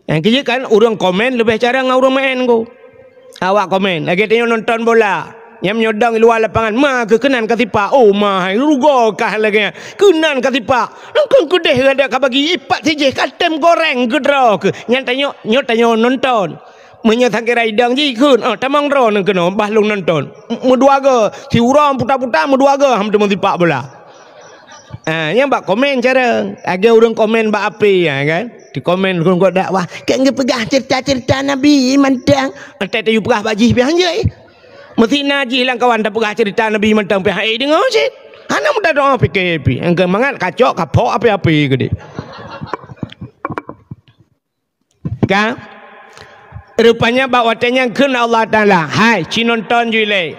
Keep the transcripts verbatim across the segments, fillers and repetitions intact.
Nyang keujeuet kan, ureuëng komen leubeh carông ngon ureuëng meu'en ko. Awak komen, lagée tanyoe nonton bola. Nyang meunyoe dong luwa lapangan, ma keuh keunan ka sipak. Oh, ma hai, rugoe kah lagée nyan. Keunan ka sipak. Engkon keudeh radak ka bagi, ipat sijih ka tem goreng keudroe keuh. Nyan tanyoe, nyoe tanyoe nonton. Meunyoe sakira idong jih kheun, oh, tamong droeneuh keunoe, bah lôn nonton. M-, meudua goe, siuroe puta-puta, meudua goe, ham teuma sipak bola. Ah, nyang bak komen cara, lagée ureuëng komen bak api, ya kan? Di komen ureuëng kok dakwah, kan geupeugah cerita-cerita Nabi mantong. Entah tayue peugah bak jih pih hanjeuet. Meusti na jih lam kawan tapeugah cerita Nabi mantong pih hai deungoe cit. Hana mudah doa pikir pih. Engke mangat kacok kapok api-api gede. Ka? Rupanya bak watée nyan kheun Allah Taala, "Hai, ci nonton ju ilée."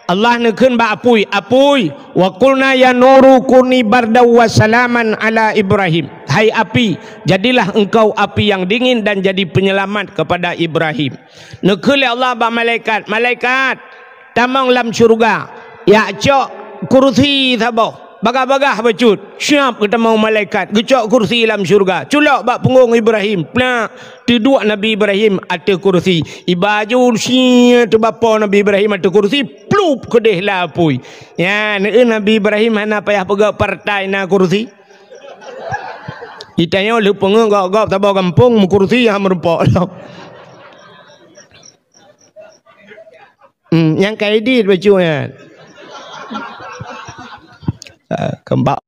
Allah neukheun bak apui, "Apui, wa qulna ya nuru kuni bardaw wa salaman ala Ibrahim." Hai api, jadilah engkau api yang dingin dan jadi penyelamat kepada Ibrahim. Neukheun lé Allah bak malaikat, "Malaikat, tamong lam syeuruga, jak cok kursi saboh, bagah-bagah bacut." Siap geutamong malaikat, geucok kursi lam syeuruga. Culok bak punggong Ibrahim, plak, teuduek Nabi Ibrahim ateueh kursi. Iba aju sie teubapo Nabi Ibrahim ateueh kursi, plup keudeh lam apui. Nyan, eu Nabi Ibrahim hana payah peugah partai na kursi. Itanyoe lheueh peungeuh gop-gop saboh gampông meukursi nyang meureumpok lom. Hmm, nyang ka idit bacut nyan. Ah, keumbak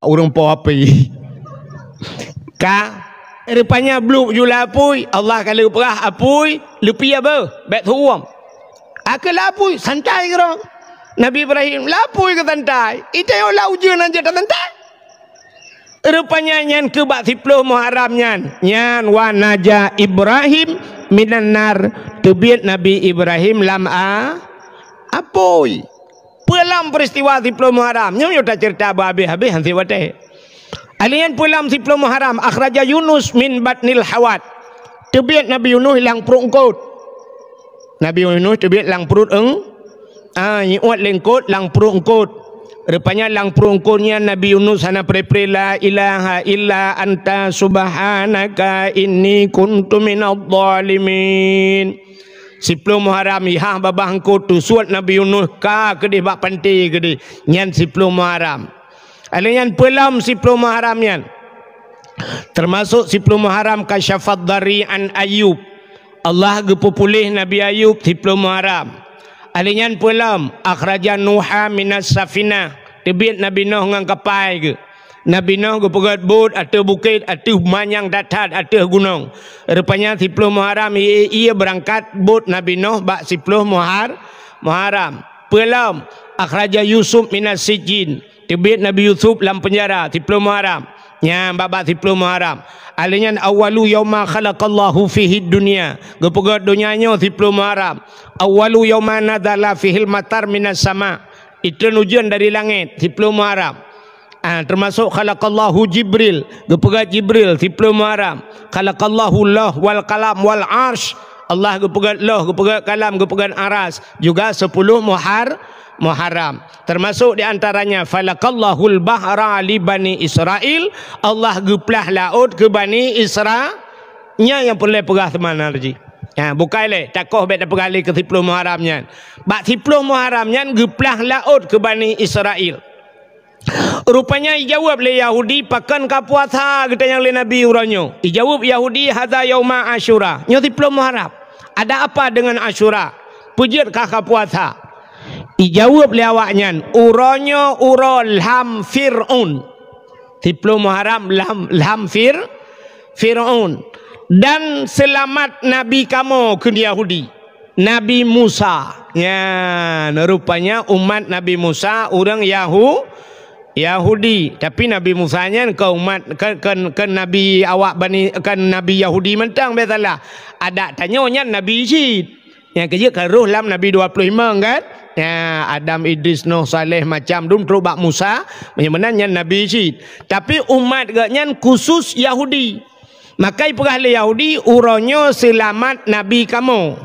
ureuëng po api. Ka, rupanya bluek ju lam apui, Allah ka lheueh peugah apui, leupie beuh, bék teuuem. Akhé lam apui, santai keudroe. Nabi Ibrahim, lam apui keuh santai. Itanyoe lam ujeuen hanjeuet tasantai. Rupanya nyan keuh bak siploh Muharram nyan. Nyan wa naja Ibrahim minan nar, teubiet Nabi Ibrahim lam a-, apui. Peue lom peristiwa siploh Muharram? Nyoe, nyoe tacerita beuhabéh-habéh han sit watée. Alheuh nyan peue lom siploh Muharram, akhraja Yunus min batnil hawat. Teubiet Nabi Yunus lam pruet eungkôt. Nabi Yunus teubiet lam pruet eung-, ah, iuet lé eungkôt lam pruet eungkôt. Rupanya lam pruet eungkôt nyan Nabi Yunus hana pre-pre, "La ilaha illa anta subhanaka inni kuntu minadh dhalimin." Siploh Muharram, ihah babah eungkôt teusuet Nabi Yunus ka keudeh bak panté keudeh. Nyan siploh Muharram. Alheuh nyan peue lom siploh Muharram nyan. Teumasok siploh Muharram kasyafad dhari an Ayub. Allah geupeupuléh Nabi Ayub siploh Muharram. Alheuh nyan peue lom, akhraja Nuha minas safinah. Teubiet Nabi Noh ngon kapai geuh. Nabi Noh geupeugét buet ateueh bukét, ateueh manyang that-that, ateueh gunong. Rupanya siploh Muharram ie-ie beurangkat buet Nabi Noh bak siploh Muhar-, Muharram. Peue lom, akhraja Yusuf minas sijin. Teubiet Nabi Yusuf lam peunjara siploh Muharram. Nyan bak-bak siploh Muharram. Alheuh nyan awwalu yauma khalaqallahu fihid dunya. Geupeugét donya nyoe siploh Muharram. Awwalu yauma nazala fihil matar minas sama. Itreun ujeuen dari langét siploh Muharram. Ah, teumasok khalaqallahu Jibril, geupeugét Jibril siploh Muharram. Khalaqallahu Lauh wal Qalam wal Arsy. Allah geupeugét Lauh, geupeugét Kalam, geupeugét Aras. Juga sepuluh Muhar-, Muharram. Teumasok di antaranya falaqallahul bahra li Bani Israil, Allah geuplah laôt keu Bani Isra-, nyan nyang peureulée peugah teuma na jih. Ha, bukai lé, takoh bék tapeugah lé keu siploh Muharram nyan. Bak siploh Muharram nyan geuplah laôt keu Bani Israil. Rupanya ijaweueb lé Yahudi, "Pakon ka puasa?" geutanyong lé Nabi uroe nyoe. Ijaweueb Yahudi, "Hadza yauma Asyura." Nyoe siploh Muharram. Ada apa dengan Asyura? Peue jeuet kah ka puasa? Ijaweueb lé awaknyan, "Uroe nyoe uroe lham Fir'aun." Siploh Muharram lham, lham Fir-, Fir'aun. "Dan seulamat nabi kamoe," kheun Yahudi. Nabi Musa. Nyan, rupanya umat Nabi Musa ureuëng Yahu-, Yahudi. Tapi Nabi Musa nyan kon umat, kon, kon, kon nabi awak Bani, kon nabi Yahudi mantong, biasalah. Adak tanyoe nyan nabi cit. Nyang keujeuet ka roh lam nabi dua puluh lima kan? Ya, Adam, Idris, Nuh, Saleh, macam dum trok bak Musa, meunyoe meunan nyan nabi cit. Tapi umat geuh nyan khusus Yahudi. Maka ipeugah lé Yahudi, "Uroe nyoe seulamat nabi kamoe,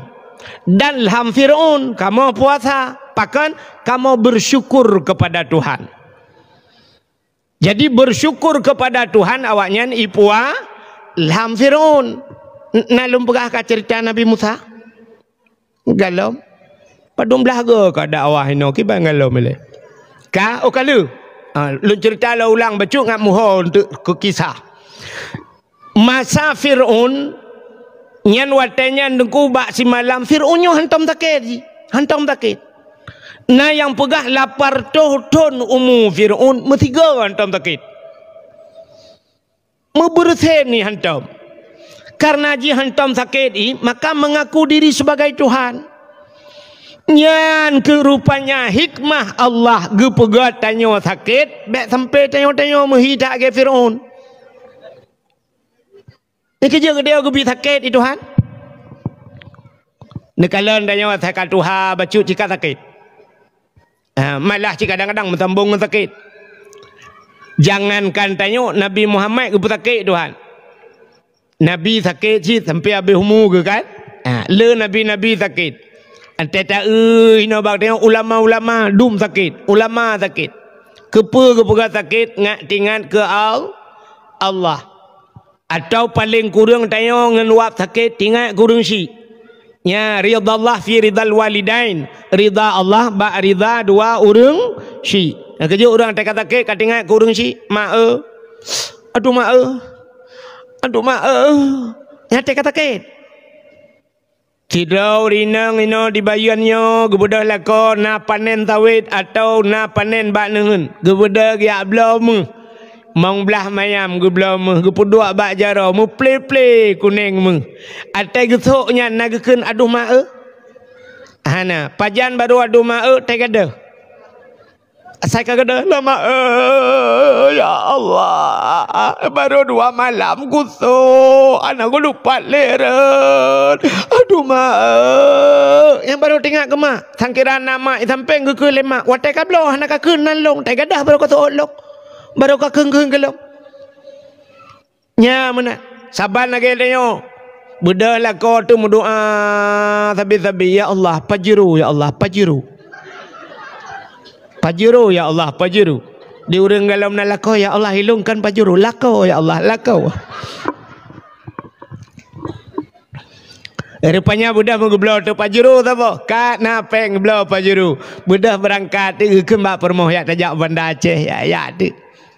dan lham Fir'aun kamoe puasa." Pakon? Kamoe bersyukur kepada Tuhan. Jadi, bersyukur kepada Tuhan awaknyan ipua-, Lam Fir'aun. N-, na lôn peugah ka cerita Nabi Musa? Galom. Padum blaih go ka dakwah inoe kiban galom ilée. Ka, oh ka lheueh. Ha, lôn cerita lôn ulang bacut ngat muho untuk keu kisah. Masa Fir'aun, nyan watée nyan Teungku bak simalam Fir'aun nyoe hantom sakét jih, hantom sakét. Na nyang peugah lapan reutôh thon umu Fir'aun meusigoe hantom sakét. Meubeureusén jih hantom. Karena jih hantom sakét jih, maka mengaku diri sebagai Tuhan. Nyan keuh rupanya hikmah Allah geupeugah tanyoe sakét, bék sampai tanyoe-tanyoe meuhi that lagée Fir'aun. Nyan keuh jeuet geutanyoe geubi sakét di Tuhan. Neukalon tanyoe asai ka tuha bacut cit ka sakét. Ha, malah cit kadang-kadang meusambong ngon sakét. Jangankan tanyoe, Nabi Muhammad geupeusakét Tuhan. Nabi sakét cit sampai habéh umu geuh kan? Ha, le nabi-nabi sakét. Antai taeu inoe bak tanyoe ulama-ulama dum sakét, ulama sakét. Keupeue geupeugah sakét? Ngat teuingat keu Al-, Allah. Atawa paleng kureueng tanyoe ngon wab sakét teuingat keu ureueng syik. Nya, ridallah fi ridal walidain. Rida Allah bak rida dua ureueng syik. Nyang keujeuet ureueng teuka sakét ka teuingat keu ureueng syik, "Mak eu. Aduh mak eu. Aduh mak eu." Nyan teuka sakét. Sidroe ureueng inong inoe di Bayeuen nyoe geubeudôh lakoe na panen sawét atawa na panen bak neuheun, geubeudôh geujak bloe méuh. Mong blaih mayam geubloe méuh, geupeuduek bak jaroe, meuple-ple kuneng méuh. Atai geusok nyan na geukheun, "Aduh mak eu." Hana, pajan barô "Aduh mak eu", tai gadôh. Asai ka gadôh, "Aduh mak eu, ya Allah, barô dua malam kusok, hana kulupot lé rot. Aduh mak eu." Nyang barô teuingat keu mak, sangkira na mak i sampéng geukheun lé mak, watée ka bloe hana ka kheun nan lôn, tai gadôh barô ka seuôt lôn. Barô ka kheun-kheun keu lôn. Nya meunan. Saban lagée tanyoe. Beudôh lakoe teuh meudoá sabe-sabe, "Ya Allah, pajuru, ya Allah, pajuru. Pajuru, ya Allah, pajuru." Di ureueng galom na lakoe, "Ya Allah, ilôn kon pajuru." Lakoe, ya Allah, lakoe. Rupanya beudôh meugeubloe teuh pajuru saboh. Ka na péng bloe pajuru. Beudôh beurangkat teuh geukheun bak peurumoh, "Jak tajak Banda Aceh, jak, jak teuh."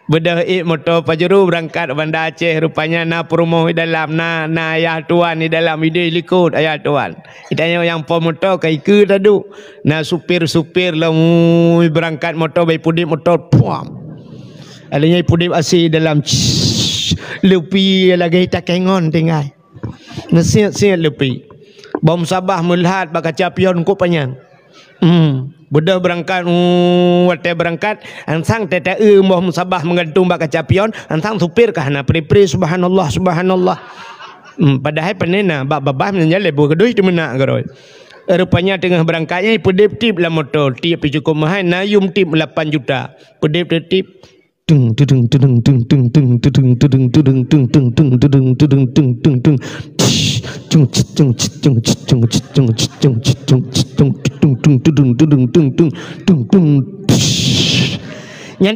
Beudôh ék moto pajuru beurangkat Banda Aceh, rupanya na peurumoh di dalam, na, na ayah tuan di dalam, ideh likot ayah tuan. Tanyoe nyang po moto ka ikeue taduek. Na supir-supir lom, ui, beurangkat moto, bai pudeb moto, puam. Alèh nyan pudeb asi dalam, leupie lagèe takengon tinggai. Meusiet-siet leupie. Bom sabah meulhat bak kaca pion kok panyang. Hmm, beudôh beurangkat, uh, watèe beurangkat, ansang teuta-eu boh musabah meugantung bak kaca pion, ansang supir ka hana pri-pri, "Subhanallah, subhanallah." Hmm, padahai pane na bak babah meunyan lé boh keudui teumeunak keudroe. Rupanya teungoh beurangkat nyan peudeb tip lam moto, tip pih cukôp meuhai, na yum tip lapan juta. Peudeb tip, nyan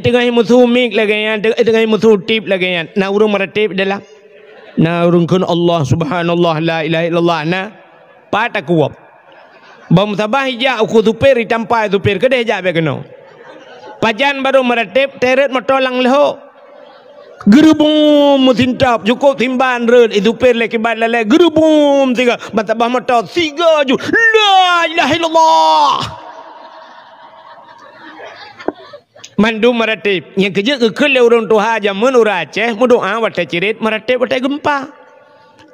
teungoh musu mik lagèe nyan, teungoh musu tip lagèe nyan. Na ureueng meuratéb dalam. Na ureueng kheun Allah, subhanallah, la ilaha illallah. Na Pat takôb. Bom sabah ijak ukeue supir, itampa supir, keudeh jak bèk keunoe. Pajan barô meuratéb, teret moto lam leuhô. Geurubum meusintap, cukôp simban rot, i supir lé kiban lalè, geurubum siga, ban sabah moto, siga ju, la ilaha illallah. Mandum meuratéb. Nyang keujeuet geukheun lé ureueng tuha jameun ureueng Aceh, meudoa watèe cirét, meuratéb watèe geumpa.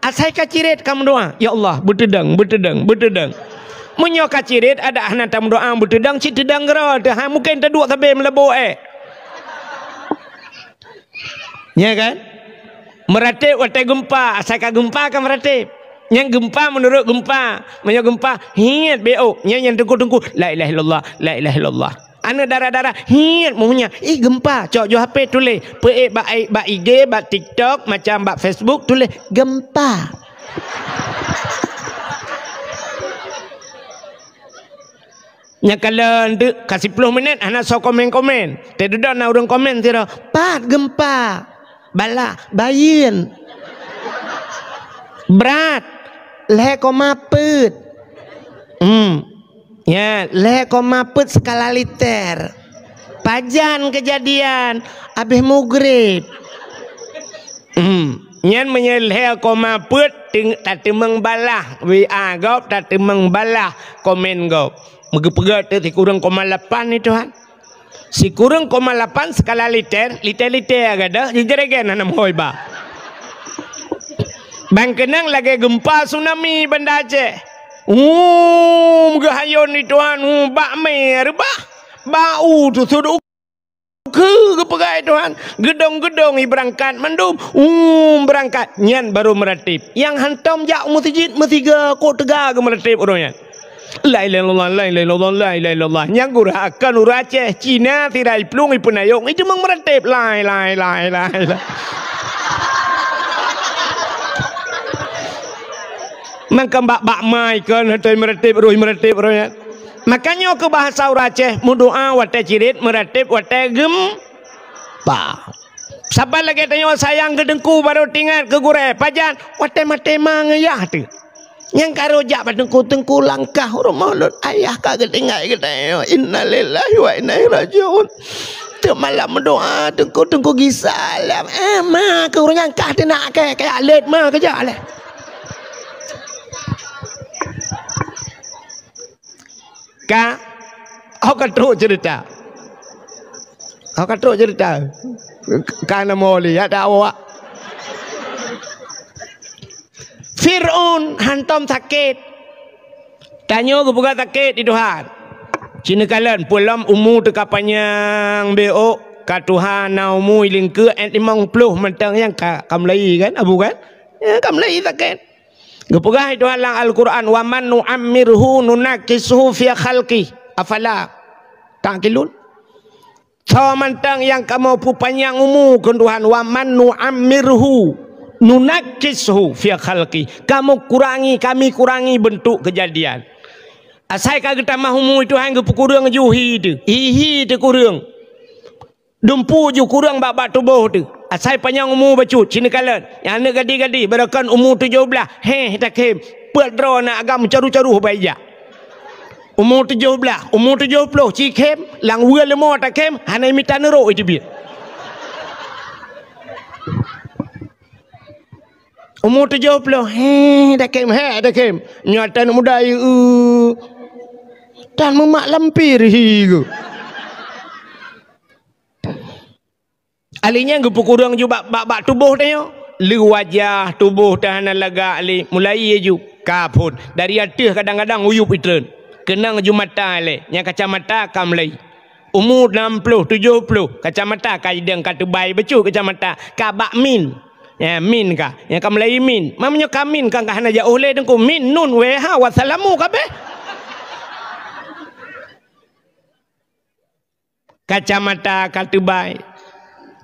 Asai ka cirét ka meudoa, "Ya Allah, beuteudong, beuteudong, beuteudong." Meunyoe ka cirét, adak hana tameudoa, beuteudong cit teudong keudroe teuh, hai mungken taduek sabé meulabô èk. Nya kan? Meuratéb watèe geumpa, asai ka geumpa ka meuratéb. Nyang geumpa meunurot geumpa. Meunyoe geumpa, hiet beuôt. Nyang, nyang teungku-teungku, la ilaha illallah, la ilaha illallah. Aneuk dara-dara, hiet muhnya, ih, geumpa. Cok ju H P tuléh. Peuék bak, bak I G, bak TikTok, macam bak Facebook, tuléh, "Geumpa." Nyang kalon teuk ka siploh minèt hana soe komen-komen. Teududoe na ureueng komen sidroe, "Pat geumpa?" "Bala, bayeuen." Brat, lhèe koma peuet. Hmm. Ya, lhèe koma peuet skala liter. Pajan keujadian, abéh mugreb. Hmm. Nyan meunyoe lhèe koma peuet, teung-, tateumeung balah W A gob, tateumeung balah komen gob. Meugeupeugot teuk sikureueng koma lapan ni, Tuhan. Sikureueng koma lapan skala liter, liter-liter gadôh, jijeuregen hana meuhôi ba. Ban keunong lagèe geumpa tsunami Banda Aceh. Uum, geuhayôn di Tuhan, uum, bak mé reubah. Bak u teusudut ukeue geupeugah Tuhan. Geudong-geudong i beurangkat mandum, uum, beurangkat. Nyan barô meurateb. Nyang hantom jak u meuseujid meusiga, kok teuga geumeuratéb uroe nyan. La ilaha illallah, la ilaha illallah, la ilaha illallah. Nyang gura akan ureueng Aceh, Cina, sira i plueng, i peunayong, i teumang meuratéb. Lai, lai, lai, lai, lai. Mangkam bak, bak mai kon, hana meuratéb, roh meuratéb, roh nyan. Makanya keu bahasa ureueng Aceh, meudoa watèe cirit, meuratéb watèe geumpa. Saban lagèe tanyoe sayang keu teungku barô teuingat keu gurèe. Pajan? Watèe maté ma ngon yah teuh. Nyang ka rhot jak bak teungku, "Teungku, langkah u rumoh lôn, ayah ka geuteuingat geutanyoe." Innalillahi wa inna ilaihi rajiun. Teuk malam meudoa, teungku, teungku gisa lam. Eh, ma keu ureueng nyang kah teunak kèe, kèe alet ma keujak lé. Ka, oh, ka trok cerita. Oh, ka trok cerita. Ka na moli, ya, dak awak. Fir'aun hantom sakét. Tanyoe geupeugah sakét di Tuhan. Cina kalon, peulom umu teuka panyang beu, ka tuha na umu i lingkeue, eh, limong ploh mantong nyang ka, ka mulai kan, Abu kan? Ya, ka mulai sakét. Geupeugah Tuhan lam Al-Quran, "Wa man nu'ammirhu nunakkishu fi khalqi, afala ta'qilun?" Soe mantong nyang kamoe peupanyang umu keu Tuhan, "Wa man nu'ammirhu nunakkishu fi khalqi." Kamoe kurangi, kami kurangi beuntuk keujadian. Asai ka geutamah umu Tuhan geupeukureueng ju hi teuh. Hi-hi teuh kureueng. Dumpu ju kureueng bak-bak tuboh teuh. Asai panyang umu bacut, cina kalon. Nyang aneuk gadih-gadih, barokon umu tujoh blaih, héh, takhem. Peuet droe na agam caru-caru bak ija. Umu tujoh blaih, umu tujoh ploh, ci khem, lam weue leumo takhem, hana mita neurok iteubiet. Umu tujoh ploh, héh, takhem, héh, takhem. Nyoe ata aneuk muda, eu, tan meumak lampir hi geuh. Ahli nyan geupeukureueng ju bak, bak, bak tuboh tanyoe. Lé wajah tuboh teuh hana lagak lé, mulai ju ka phon. Dari ateueh kadang-kadang uyueb itreun. Keunong ju mata lé, nyang kacamata ka mulai. Umu nam ploh, tujoh ploh, kacamata ka idong ka teubai bacut kacamata, ka bak min. Ya, min ka. Nyang ka mulai min. Meunyoe ka min ka, ka hana jiôh lé teungku. Min, nun, weh, ha, wassalamu kabeh. Kacamata ka teubai.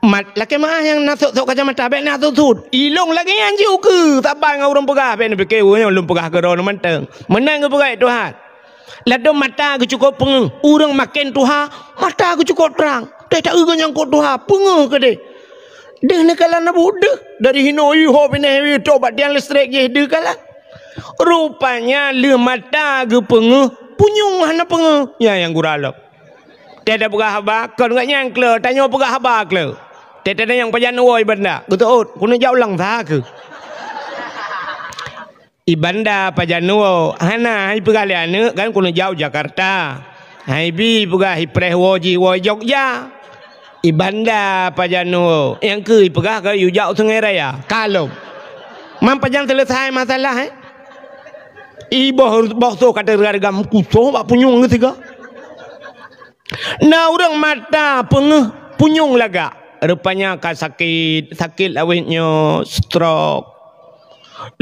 Mat, lakèe meu'ah nyang na sot-sot kacamata, bèk na sot-sot. Ilôn lagèe nyan jih ukeue, saban ngon ureueng peugah, bèk neupike ureueng nyan lôn peugah keudroe mantong. Meunan geupeugah Tuhan. Ladôm mata geucukôp peungeuh, ureueng maken tuha, mata geucukôp trang. Teuh taeu geuh nyang kot tuha, peungeuh keudeh. Deuh neukalon na buet deuh, dari hinoe ié ho binéh ié toh bak tiang leustrek jih deuh kalon. Rupanya lheueh mata geupeungeuh, punyueng hana peungeuh. Nyan nyang gura lom. Teuh tapeugah haba, kon geuh nyang kleu, tanyoe peugah haba kleu. Teuh tatanyong pajan woe i banda, geuteuôt, keuneuk jak u lang sa keuh. I banda pajan woe, hana, hai peugah lé aneuk kan keuneuk jak u Jakarta. Hai bi peugah i preh woe jih woe Jogja. I banda pajan woe, nyang keu i peugah ka yue jak u Sungai Raya. Ka lom. Man pajan seuleusai masalah, eh? I boh, boh soe ka teureugam kusoh bak punyueng geusiga. Na ureueng mata peungeuh punyueng lagak. Rupanya ka sakét, sakét lawét nyoe stroke.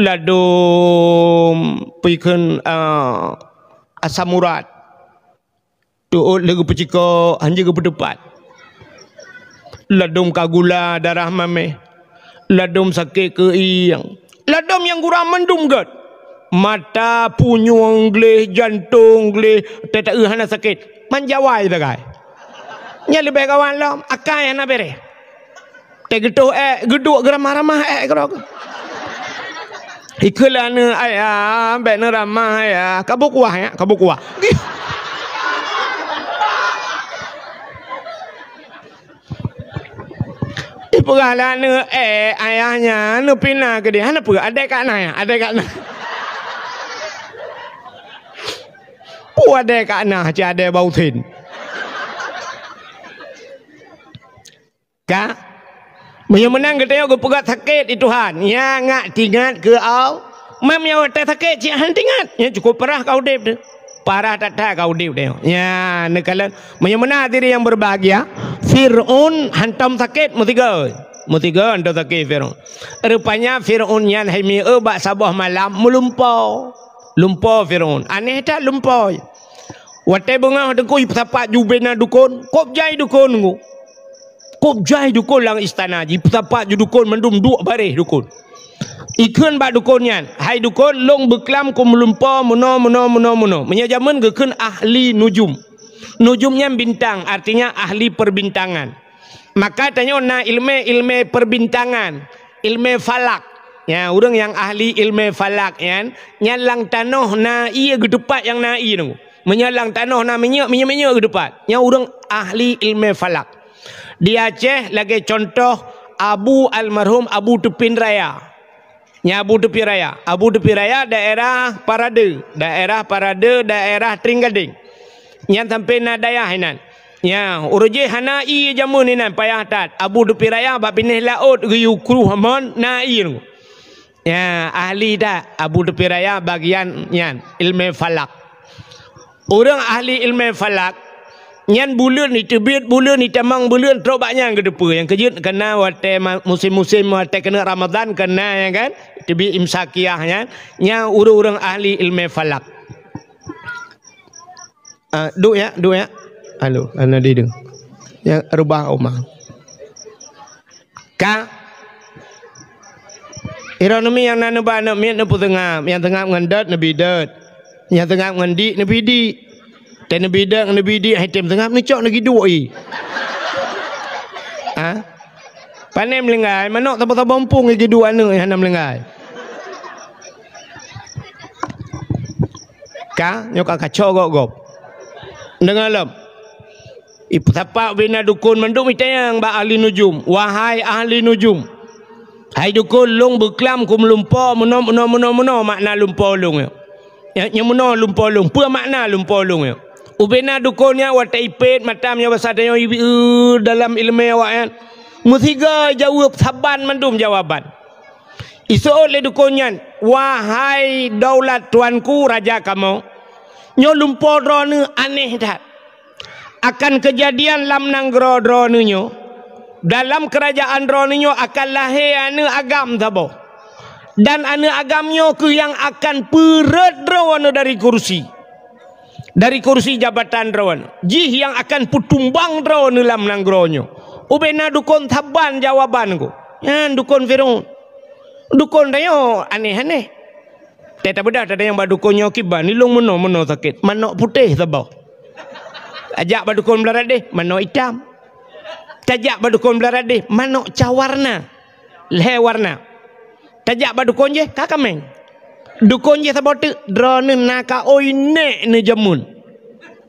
Ladôm peue kheun, ah, asam urat. Teuôt lé geupeucikok, hanjeuet geupeuteupat. Ladôm ka gula darah mamèh. Ladôm sakét keuieng. Ladôm nyang gura mandum gèt. Mata, punyueng gleh, jantông gleh, teuh taeu hana sakét. Man jawai sagai. Nyan leubeh kawan lom, akai hana bèrèh. Teuh geutoh èk, geuduek geuramah-ramah èk keudroe. Ikheun lé aneuk ayah, bèk neuramah ayah. Ka boh kuah, ya, ka boh kuah. Ipeugah lé aneuk, eh, ayah nyan neupina keudéh. Hana peue, adèe ka na, ya, adèe ka na. Peue adèe ka na, cit adèe bak usen. Ka? Meunyoe meunan geutanyoe geupeugah sakét di Tuhan, nyan ngat tingat keu Allah. Meunyoe watèe sakét cit hana tingat, nyan cukôp parah ka udép teuh. Parah that-that ka udép teuh. Nyan, neukalon. Meunyoe meunan hadirin yang berbahagia, Fir'aun hantom sakét meusigoe. Meusigoe hantom sakét Fir'aun. Rupanya Fir'aun nyan hai mieu bak saboh malam meulumpo. Lumpo Fir'aun. Aneh that lumpo. Watèe beungoh teungku ipeusapat ju bubena dukon, kôb jai dukon teungku. Kôb jai dukon lam istana, jipeusapat ju dukon mandum duek baréh dukon. Ikheun bak dukon nyan, "Hai dukon, lôn beuklam keu meulumpo meunoe, meunoe, meunoe, meunoe." Meunyoe jameun geukheun ahli nujum. Nujum nyan bintang, artinya ahli perbintangan. Maka tanyoe na ileumèe, ileumèe perbintangan, ileumèe falak. Nyan, ureueng nyang ahli ileumèe falak nyan, nyan lam tanoh na ié geuteupat nyang na ié nyoe. Meunyoe lam tanoh na minyeuk, minyeuk-minyeuk geuteupat. Nyan ureueng ahli ileumèe falak. Di Aceh lagèe contoh Abu almarhum Abu Teupin Raya. Nyan Abu Teupin Raya. Abu Teupin Raya daerah Parade, daerah Parade, daerah Tringgadeng. Nyan sampoe na dayah inan. Nyan, ureueng jih hana ié jameun inan payah that. Abu Teupin Raya bak binéh laôt geuyue kruh amon na ié. Nyan, ahli that Abu Teupin Raya bagian nyan, ileumèe falak. Ureueng ahli ileumèe falak, nyan buleuen iteubiet, buleuen itamong, buleuen trok bak nyan geuteupeue. Nyang keujeuet keuna watèe ma-, musém-musém watèe keuneuk Ramadhan keuna, ya kan? Teubiet imsakiah nyan, nyan ureueng-ureueng ahli ileumèe falak. Ah, duek ya, duek ya. Halo, ana dideng. Nyang reubah uma. Ka? Droeneuh mi nyang na neuba aneuk miet neupeuseungab, nyang seungab ngon dot neubi dot, nyang seungab ngon dik neubi dik. Watèe neubi dot neubi dik, hai tem seungab neucok neugiduek i. Ha? Pane meulinggai, manok saboh-saboh muphom giduek aneuk nyang hana meulinggai. Ka, nyoe ka kacok gob-gob. Deungoe lom. Ipeusapat bubena dukon mandum itanyong bak ahli nujum, "Wahai ahli nujum, hai dukon, lôn beuklam keu meulumpo meunoe, meunoe, meunoe, meunoe makna lumpo lôn nyoe. Nyoe, nyoe meunoe lumpo lôn, peue makna lumpo lôn nyoe?" Bubena dukon nyan watèe ipét mata meunyoe basa tanyoe ibi-, eu, dalam ileumèe awaknyan, meusigoe jaweueb saban mandum jawaban. Iseuôt lé dukon nyan, "Wahai daulat tuanku, raja kamoe, nyoe lumpo droeneuh aneh that. Akan keujadian lam nanggroe droeneuh nyoe, dalam keurajeuen droeneuh nyoe akan lahé aneuk agam saboh. Dan aneuk agam nyoe kheueh nyang akan peurhot droeneuh dari kursi, dari kursi jabatan droeneuh. Jih nyang akan peutumbang droeneuh lam nanggroe nyoe." Bubena dukon saban jawaban nyan. Nyan dukon Fir'aun. Dukon tanyoe aneh-aneh. Teutabeudah tatanyong bak dukon nyoe kiban, ilong meunoe-meunoe sakét. Manok putéh saboh. Tajak bak dukon Beularabdeh, manok itam. Tajak bak dukon Beularabdeh, manok ca warna. Lhèe warna. Tajak bak dukon jéh, ka kaméng. Dukon jéh saboh teuk, droeneuh na ka oi nèk neujameun.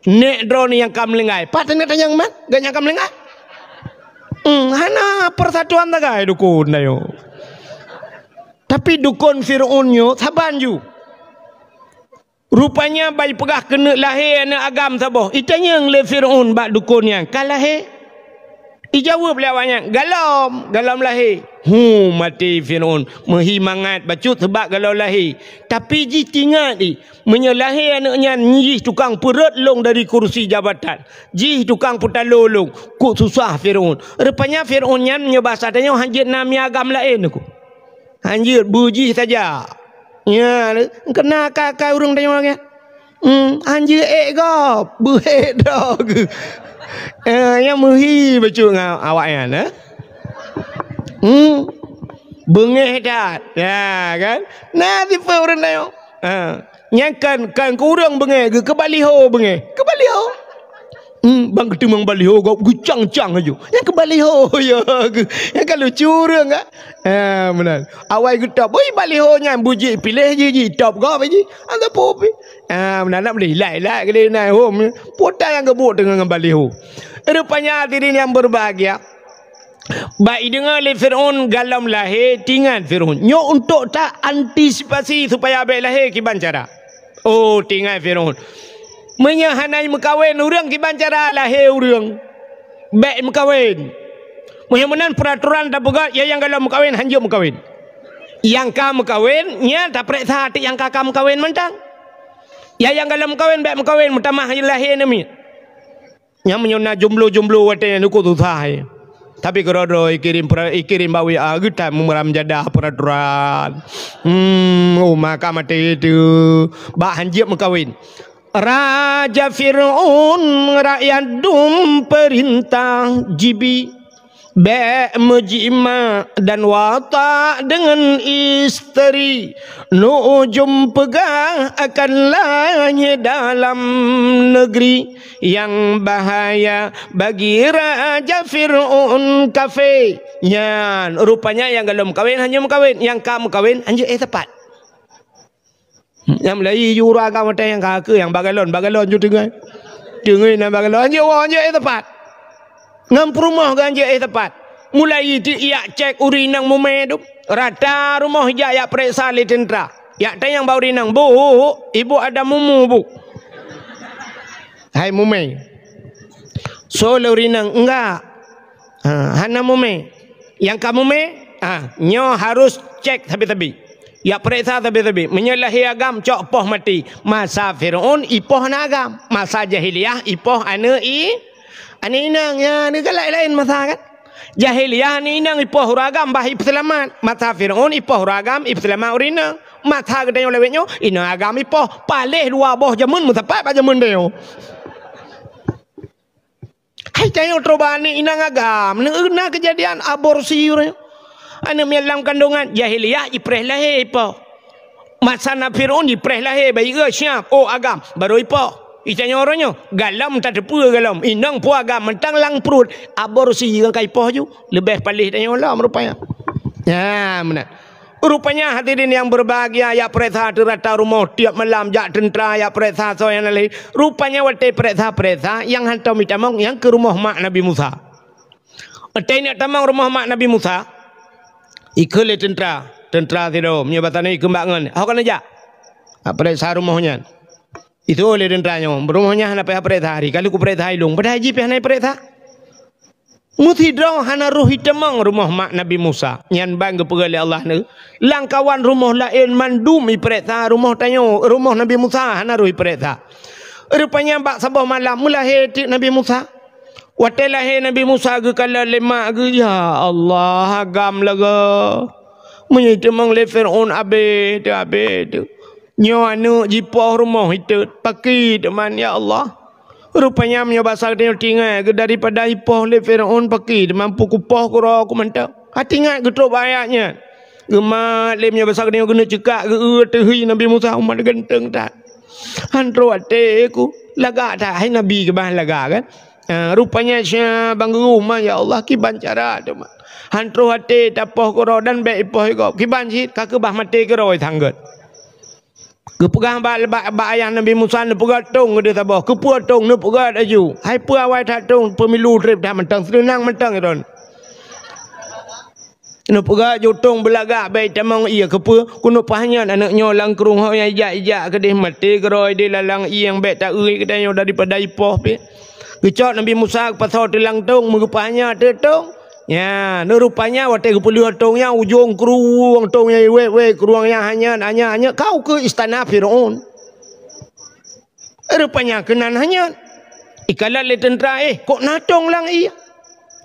Nèk droeneuh nyang ka meulinggai. Pat teuneuk tanyong man, gobnyan ka meulinggai. Hmm, hana persatuan sagai dukon tanyoe. Tapi dukon Fir'aun nyoe saban ju. Rupanya ban jipeugah keuneuk lahé aneuk agam saboh. Itanyong lé Fir'aun bak dukon nyan, "Ka lahé?" Ijaweueb lé awaknyan, "Galom, galom lahé." Hu, maté Fir'aun. Meuhi mangat bacut seubab galom lahé. Tapi jih teuingat i, meunyoe lahé aneuk nyan jih tukang peurhot lôn dari kursi jabatan. Jih tukang peutalo lôn. Kok susah Fir'aun. Rupanya Fir'aun nyan meunyoe basa tanyoe hanjeuet na mié agam laén ku. Hanjeuet beu jih saja. Nyan, keuna ka-ka ureueng tanyoe lagèe nyan. Hmm, hanjeuet ék gob, beu ék droe geuh. Eh, nyang meuhi bacut ngon awaknyan, eh. Hmm. Beungéh that. Ya, kan? Na sifeuet ureueng tanyoe. Ha. Nyan kan, kan keu ureueng beungéh, geuh keu baliho beungéh. Keu baliho. Hmm, ban geuteumong baliho gob geucang-cang laju. Nyang keu baliho, ya, geu-, nyang ka lucu ureueng, kan? Ha, meunan. Awai geutôb, ui, baliho nyan beujeuet piléh jih, jitôb gob jih. Hana peue pih. Ha, meunan, nak meulilai-lai keudéh na hom. Peue nyang geubuet teungoh ngon baliho. Rupanya hadirin yang berbahagia, bak ideungoe lé Fir'aun galom lahé, tingat Fir'aun. Nyoe untuk ta antisipasi supaya bék lahé kiban cara. Oh, tingat Fir'aun. Meunyoe hana meukawen ureueng kiban cara lahé ureueng, bék meukawen. Meunyoe meunan peuraturan tapeugah, ya nyang galom meukawen hanjeuet meukawen. Nyang ka meukawen, nyan tapareksa até nyang ka, ka meukawen mantong. Ya nyang galom meukawen bék meukawen, meutamah lahé aneuk miet. Nyang meunyoe na jomblo-jomblo watée nyan, ukeue susah, eh. Tapi keudroe-droe ikirém pra-, ikirém bak W A geutan meuram jadah peuraturan. Hmm, oh, maka maté teuh. Bak hanjeuet meukawen. Raja Fir'aun rakyat dum peurintah jibi. Bék meujimak dan watak deungon isteri, nu'ujum peugah akan lahé dalam neugri. Nyang bahaya bagi Raja Fir'aun kafé. Nyan, rupanya nyang galom meukawen hanjeuet meukawen, nyang ka meukawen hanjeuet éh sapat. Nyang meulayi ju ureueng agam watée nyang ka keu nyang bak galon, bak galon ju teungoh. Teungoh na bak galon, hanjeuet woe, hanjeuet éh sapat. Ngon peurumoh geuh hanjeuet éh sapat. Meulayi teuk jak cék ureueng inong mumé dum. Rata rumoh jak, jak pareksa lé teuntra. Jak tanyong bak ureueng inong, "Bu, ibu ada mumu, Bu?" Hai mumé. Soe lé ureueng inong, "Enggak." Ha, hana mumé. Nyang ka mumé, ha, nyoe harus cék sabe-sabe. Jak pareksa sabe-sabe. Meunyoe lahé agam, cok poh maté. Masa Fir'aun, ipoh aneuk agam. Masa jahiliyah, ipoh aneuk i-, aneuk inong. Ya, ni kan laén-laén masa kan? Jahiliyah aneuk inong ipoh ureueng agam, bah ipeuseulamat. Masa Fir'aun, ipoh ureueng agam, ipeuseulamat ureueng inong. Masa geutanyoe lawét nyoe, inong agam ipoh. Paléh dua boh jameun meusapat bak jameun tanyoe. Hai tanyoe troh bak aneuk inong agam, na keujadian aborsi uroe nyoe. Aneuk miet lam kandongan, jahiliyah jipreh lahé ipoh. Masa na Fir'aun jipreh lahé, bayi siap, oh agam, barô ipoh. Itanyoe uroe nyoe, galom tateupeue galom, inong peue agam, mantong lam pruet, aborsi nyang ka ipoh ju, leubeh paléh tanyoe lom rupanya. Nyan meunan. Rupanya hadirin yang berbahagia, jak pareksa teuk rata rumoh tiep malam, jak teuntra jak pareksa soe nyang na lé. Rupanya watée pareksa-pareksa nyang hantom jitamong nyang keu rumoh mak Nabi Musa. Watée neuk tamong rumoh mak Nabi Musa, ikheun lé teuntra, teuntra sidroe, meunyoe basa nyoe ikheun bak ngon, "Ho keuneuk jak?" Pareksa rumoh nyan. Itu lé teuntra nyoe, rumoh nyan hana payah pareksa, hari ka lheueh kupareksa ilong, padahai jih pih hana pareksa. Meusidroe hana roh jitamong rumoh mak Nabi Musa. Nyan ban geupeugah lé Allah neu, lam kawan rumoh laén mandum jipareksa, rumoh tanyoe, rumoh Nabi Musa hana roh jipareksa. Rupanya bak saboh malam meulahé teuk Nabi Musa. Watée lahé Nabi Musa geukalon lé mak geuh, "Ya Allah, agam lagée meunyoe jitamong lé Fir'aun, abéh teuh, abéh teuh. Nyoe aneuk jipoh rumoh itot, pakri teuma, ya Allah." Rupanya meunyoe basa geutanyoe tingai geuh daripada ipoh lé Fir'aun, pakri teuma, peue kupoh keudroe ku mantong. Hati ingat geutrok bak ayat nyan. Geumat lé meunyoe basa geutanyoe keuneuk ceukak geu-eu teuh hi Nabi Musa, umat ganteng that. Han troh até ku, lagak that, hai Nabi keubah lagak kan. Ha, rupanya sia ban geugeuh, "Ma, ya Allah, kiban cara teuma. Han troh até tapoh keudroe dan bék ipoh igob. Kiban cit ka keubah maté keudroe sanggot." Geupeugah bak, bak, bak ayah Nabi Musa, neupeugah tong keudeh saboh. Keupeue tong? Neupeugah laju. Hai peue awai that tong, peumilu treb that mantong, seunang mantong droen. Neupeugah jutông beulagak bék tamong ié, keupeue? Keuneuk paih nyan aneuk nyoe lam krueng ho nyang ijak-ijak keudeh maté keudroe di lalang ié nyang bék ta-eu geutanyoe daripada ipoh pih. Geucok Nabi Musa geupasoe teulang tông, meugeupaih nyan teuk tông. Nya, neurupanya watée geupeuleueh tông nyan ujông krueng tông nyan iwét-wét, krueng nyan hanyét, hanyét, hanyét, ka ukeue istana Fir'aun. Rupanya keunan hanyét. Ikalon lé teuntra, "Eh, kok na tông lam ié?"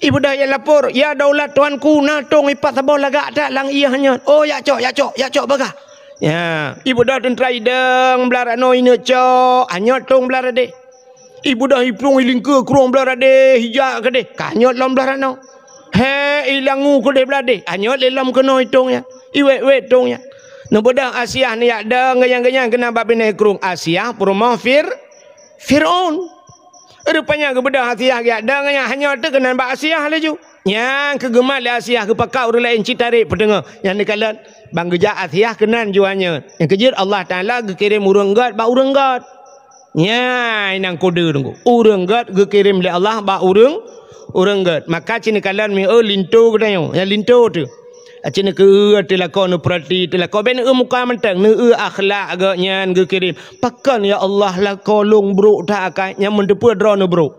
Ibeudôh jak lapor, "Ya daulat tuanku, na tông ipat saboh lagak that lam ié hanyét." "Oh, jak cok, jak cok, jak cok bagah." Ya, ibeudôh teuntra idong blah ranoe ineuk cok, hanyét tông blah radeh. Ibeudôh iplueng ilingkeue krueng blah radeh, ijak keudeh, ka hanyét lom blah ranoe. He, ilangu keudeh blah deh, hanyét lé lom keunoe itông nyan. Iwét-wét tông nyan. Neubeudôh Asiah neujak dong geunyang-geunyang keunan bak binéh krueng. Asiah peurumoh Fir-, Fir'aun. Rupanya geubeudôh Asiah geujak dong nyan, hana teuk keunan bak Asiah laju. Nyang keu geumat lé Asiah geupakat ureuëng laén cit tarek peuteungoh. Nyang neukalon, ban geujak Asiah keunan jua nyan. Nyang keujeuet Allah Taala geukirém ureuëng gét bak ureuëng gét. Nyan nyang kode teungku. Ureuëng gét geukirém lé Allah bak ureuëng, ureuëng gét. Maka ci neukalon mieu linto geutanyoe. Nyang linto tu. Aci neukeu teulako neupeurati teulako ben eu muka mantong, neu akhlak geuh nyan geukirém. Pakon ya Allah lakoe lôn brok that akai nyang meuteupeue droe neubrok.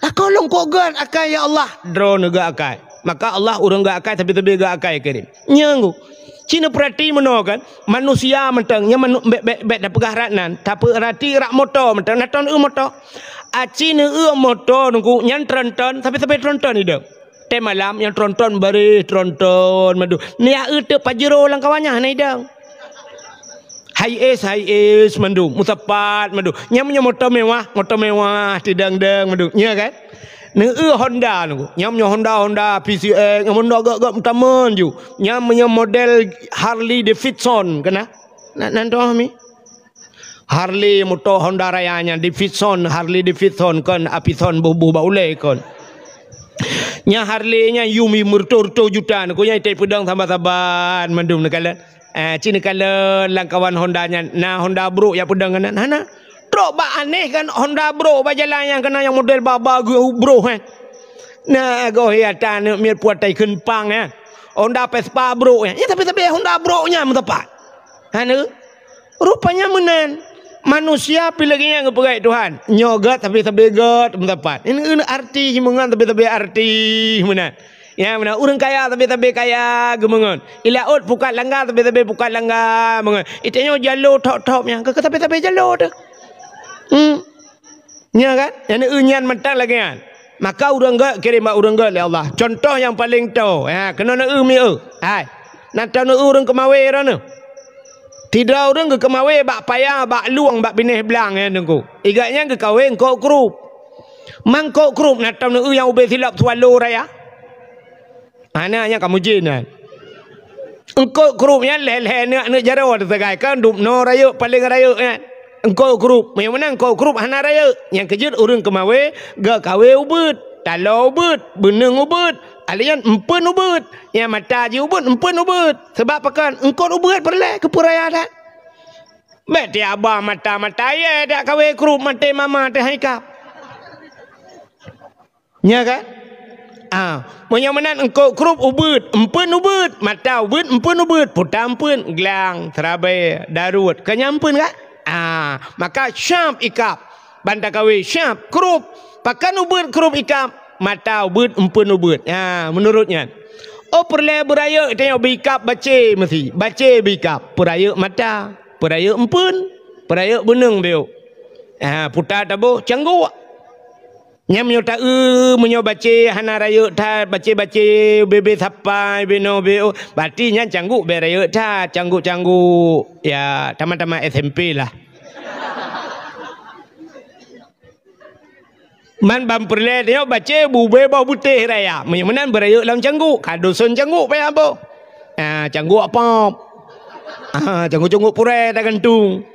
Lakoe lôn kok gét akai ya Allah, droe neugét akai. Maka Allah ureuëng gét akai tapi-tapi gét akai kirém. Nyang gu. Ci neupeurati meunoe kan, manusia mantong nyang manu, bék bék bék tapeugah rat nan, tapeurati rak moto mantong, na ton eu moto. Aci neu eu moto nungku nyan tronton, tapi-tapi tronton idong. Tée malam nyang tronton bareh tronton mandum. Niyak eu teuk Pajero lam kawan nyan hana idong. Hiace, Hiace mandum, Motopad mandum. Nyang meunyoe moto mewah, moto mewah tidang-dang mandum. Nya kan? Neu eu Honda nungku. Nyang meunyoe Honda, Honda P C X, nyang Honda gak-gak meutamon ju. Nyang meunyoe model Harley Davidson kena. Nak nan toh mi? Harley moto Honda Raya nyan Davidson, Harley Davidson kon, Apison boh-boh bak ulée kon. Nya Harley nyan yum meureutoh-reutoh juta, neu ku nyan itai peudong saban-saban mandum neukalon. Eh, ci neukalon lam kawan Honda nyan, na Honda brok jak peudong keunan? Hana. Trok bak aneh kan Honda brok bak jalan nyang keunan nyang model baba geu brok eh. Na goh ya ta neuk miet puatai kheun pang eh. Honda Vespa brok eh. Ya tapi-tapi Honda brok nyan meutepat. Hana. Rupanya meunan. Manusia pih lagée nyan geupeugah Tuhan. Nyoe gét tapi-tapi gét meutepat. Ini, ini arti himungan tapi-tapi arti meunan. Ya, meunan ureuëng kaya tapi-tapi kaya geumeungon. Ilaôt pukat langga tapi-tapi pukat langga meungon. Itanyoe jalo thop-thop nyang keu tapi-tapi jalo tu. Hmm. Nya kan? Nyang neu eu nyan mantong lagée nyan. Maka ureuëng gét kirém bak ureuëng gét lé Allah. Contoh nyang paleng toe. Ha, keunoe neu eu mieu. Hai. Nan tau neu eu ureuëng keumawe droeneuh. Sidroe ureuëng geukeumawe bak paya, bak lueng, bak binéh blang nyan teungku. Igat nyan geukawe eungkôt krup. Mangkôt krup na tom neu eu nyang ubé silop Swallow raya. Hana nyang kamu jin nyan. Eungkôt krup nyan lhée-lhée neuk-neuk jaroe teusagai kan dubnoe rayeuk paleng rayeuk nyan. Eungkôt krup, meunyoe meunan eungkôt krup hana rayeuk. Nyang keujeuet ureuëng keumawe geukawe ubeuet, taloe ubeuet, beuneueng ubeuet, alian empeuen ubeuet. Nyang mata jih ubeuet, empeuen ubeuet. Sebab pakon eungkôt ubeuet peureulée keupeuraya that. Bék tiaba mata-mata ye dak kawe krup maté mama teuh hai kap. Nya kan? Ah, meunyoe meunan eungkôt krup ubeuet, empeuen ubeuet, mata ubeuet, empeuen ubeuet, puta empeuen, glang, seurabe, daruet, ka nyan empeuen kan? Ah, maka syab ikab, ban takawe syab krup, pakon ubeuet krup ikab, mata ubeuet, empeuen ubeuet. Ha, meunurot nyan. Oh peureulée beurayeuk tanyoe beu ikab bacé meusi, bacé beu ikab, peurayeuk mata, peurayeuk empeuen, peurayeuk beuneueng beuyôh. Ha, puta taboh cangguk. Nyan meunyoe ta-eu, meunyoe bacé hana rayeuk that, bacé-bacé, bebe sapai, beno beo, berarti nyan cangguk bèk rayeuk that, cangguk-cangguk, ya, tamat-tamat S M P lah. Man ban peureulée tanyoe bacé bube boh butéh raya, meunyoe meunan beurayeuk lam cangguk, ka doson cangguk payah boh. Ah, cangguk pop. Ah, cangguk-cangguk purée tagantung.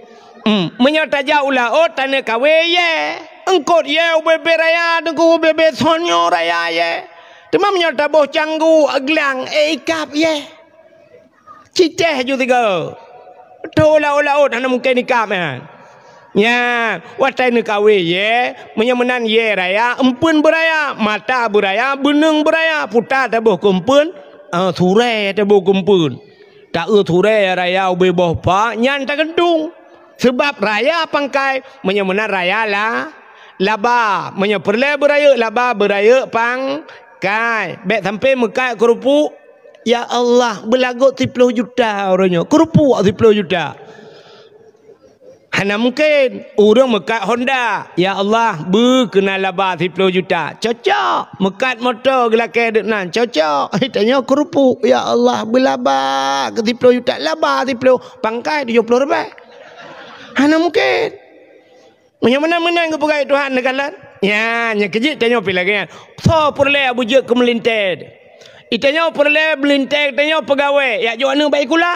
Hmm, meunyoe tajak u laôt taneuk kawé yé, eungkôt yé ubé-bé raya teungku ubé-bé sonyoe raya yé. Teuma meunyoe taboh cangguk glang, eh, ikab yé. Citeh ju tiga. Tho laôt-laôt hana mungken ikab nyan. Nyan, watée neukawé yé, meunyoe meunan yé raya, empeuen beuraya, mata beuraya, beuneueng beuraya, puta taboh keu empeuen, ah, surée taboh keu empeuen. Ta-eu surée raya ubé boh pa, nyan tagantung. Seubab raya pangkai, meunyoe meunan raya la, laba. Meunyoe peureulée beurayeuk laba, beurayeuk pangkai. Bék sampoe meukat keureupuk, ya Allah, beulagot siploh juta uroe nyoe. Keureupuk siploh juta. Hana mungken. Ureuëng meukat Honda, ya Allah, beu keunan laba siploh juta. Cocok. Meukat moto geulakée deuk nan. Cocok. Tanyoe keureupuk, ya Allah, beulaba keu siploh juta. Laba siploh, pangkai tujoh ploh ribée. Hana mungken. Meunyoe meunan-meunan geupeugah Tuhan neukalon. Nyan, nyang keujeuet tanyoe pih lagée nyan. Soe peureulée beujeuet keu meulintée. Itanyoe peureulée meulintée tanyoe peugawée, jak jok aneuëk bak sikula.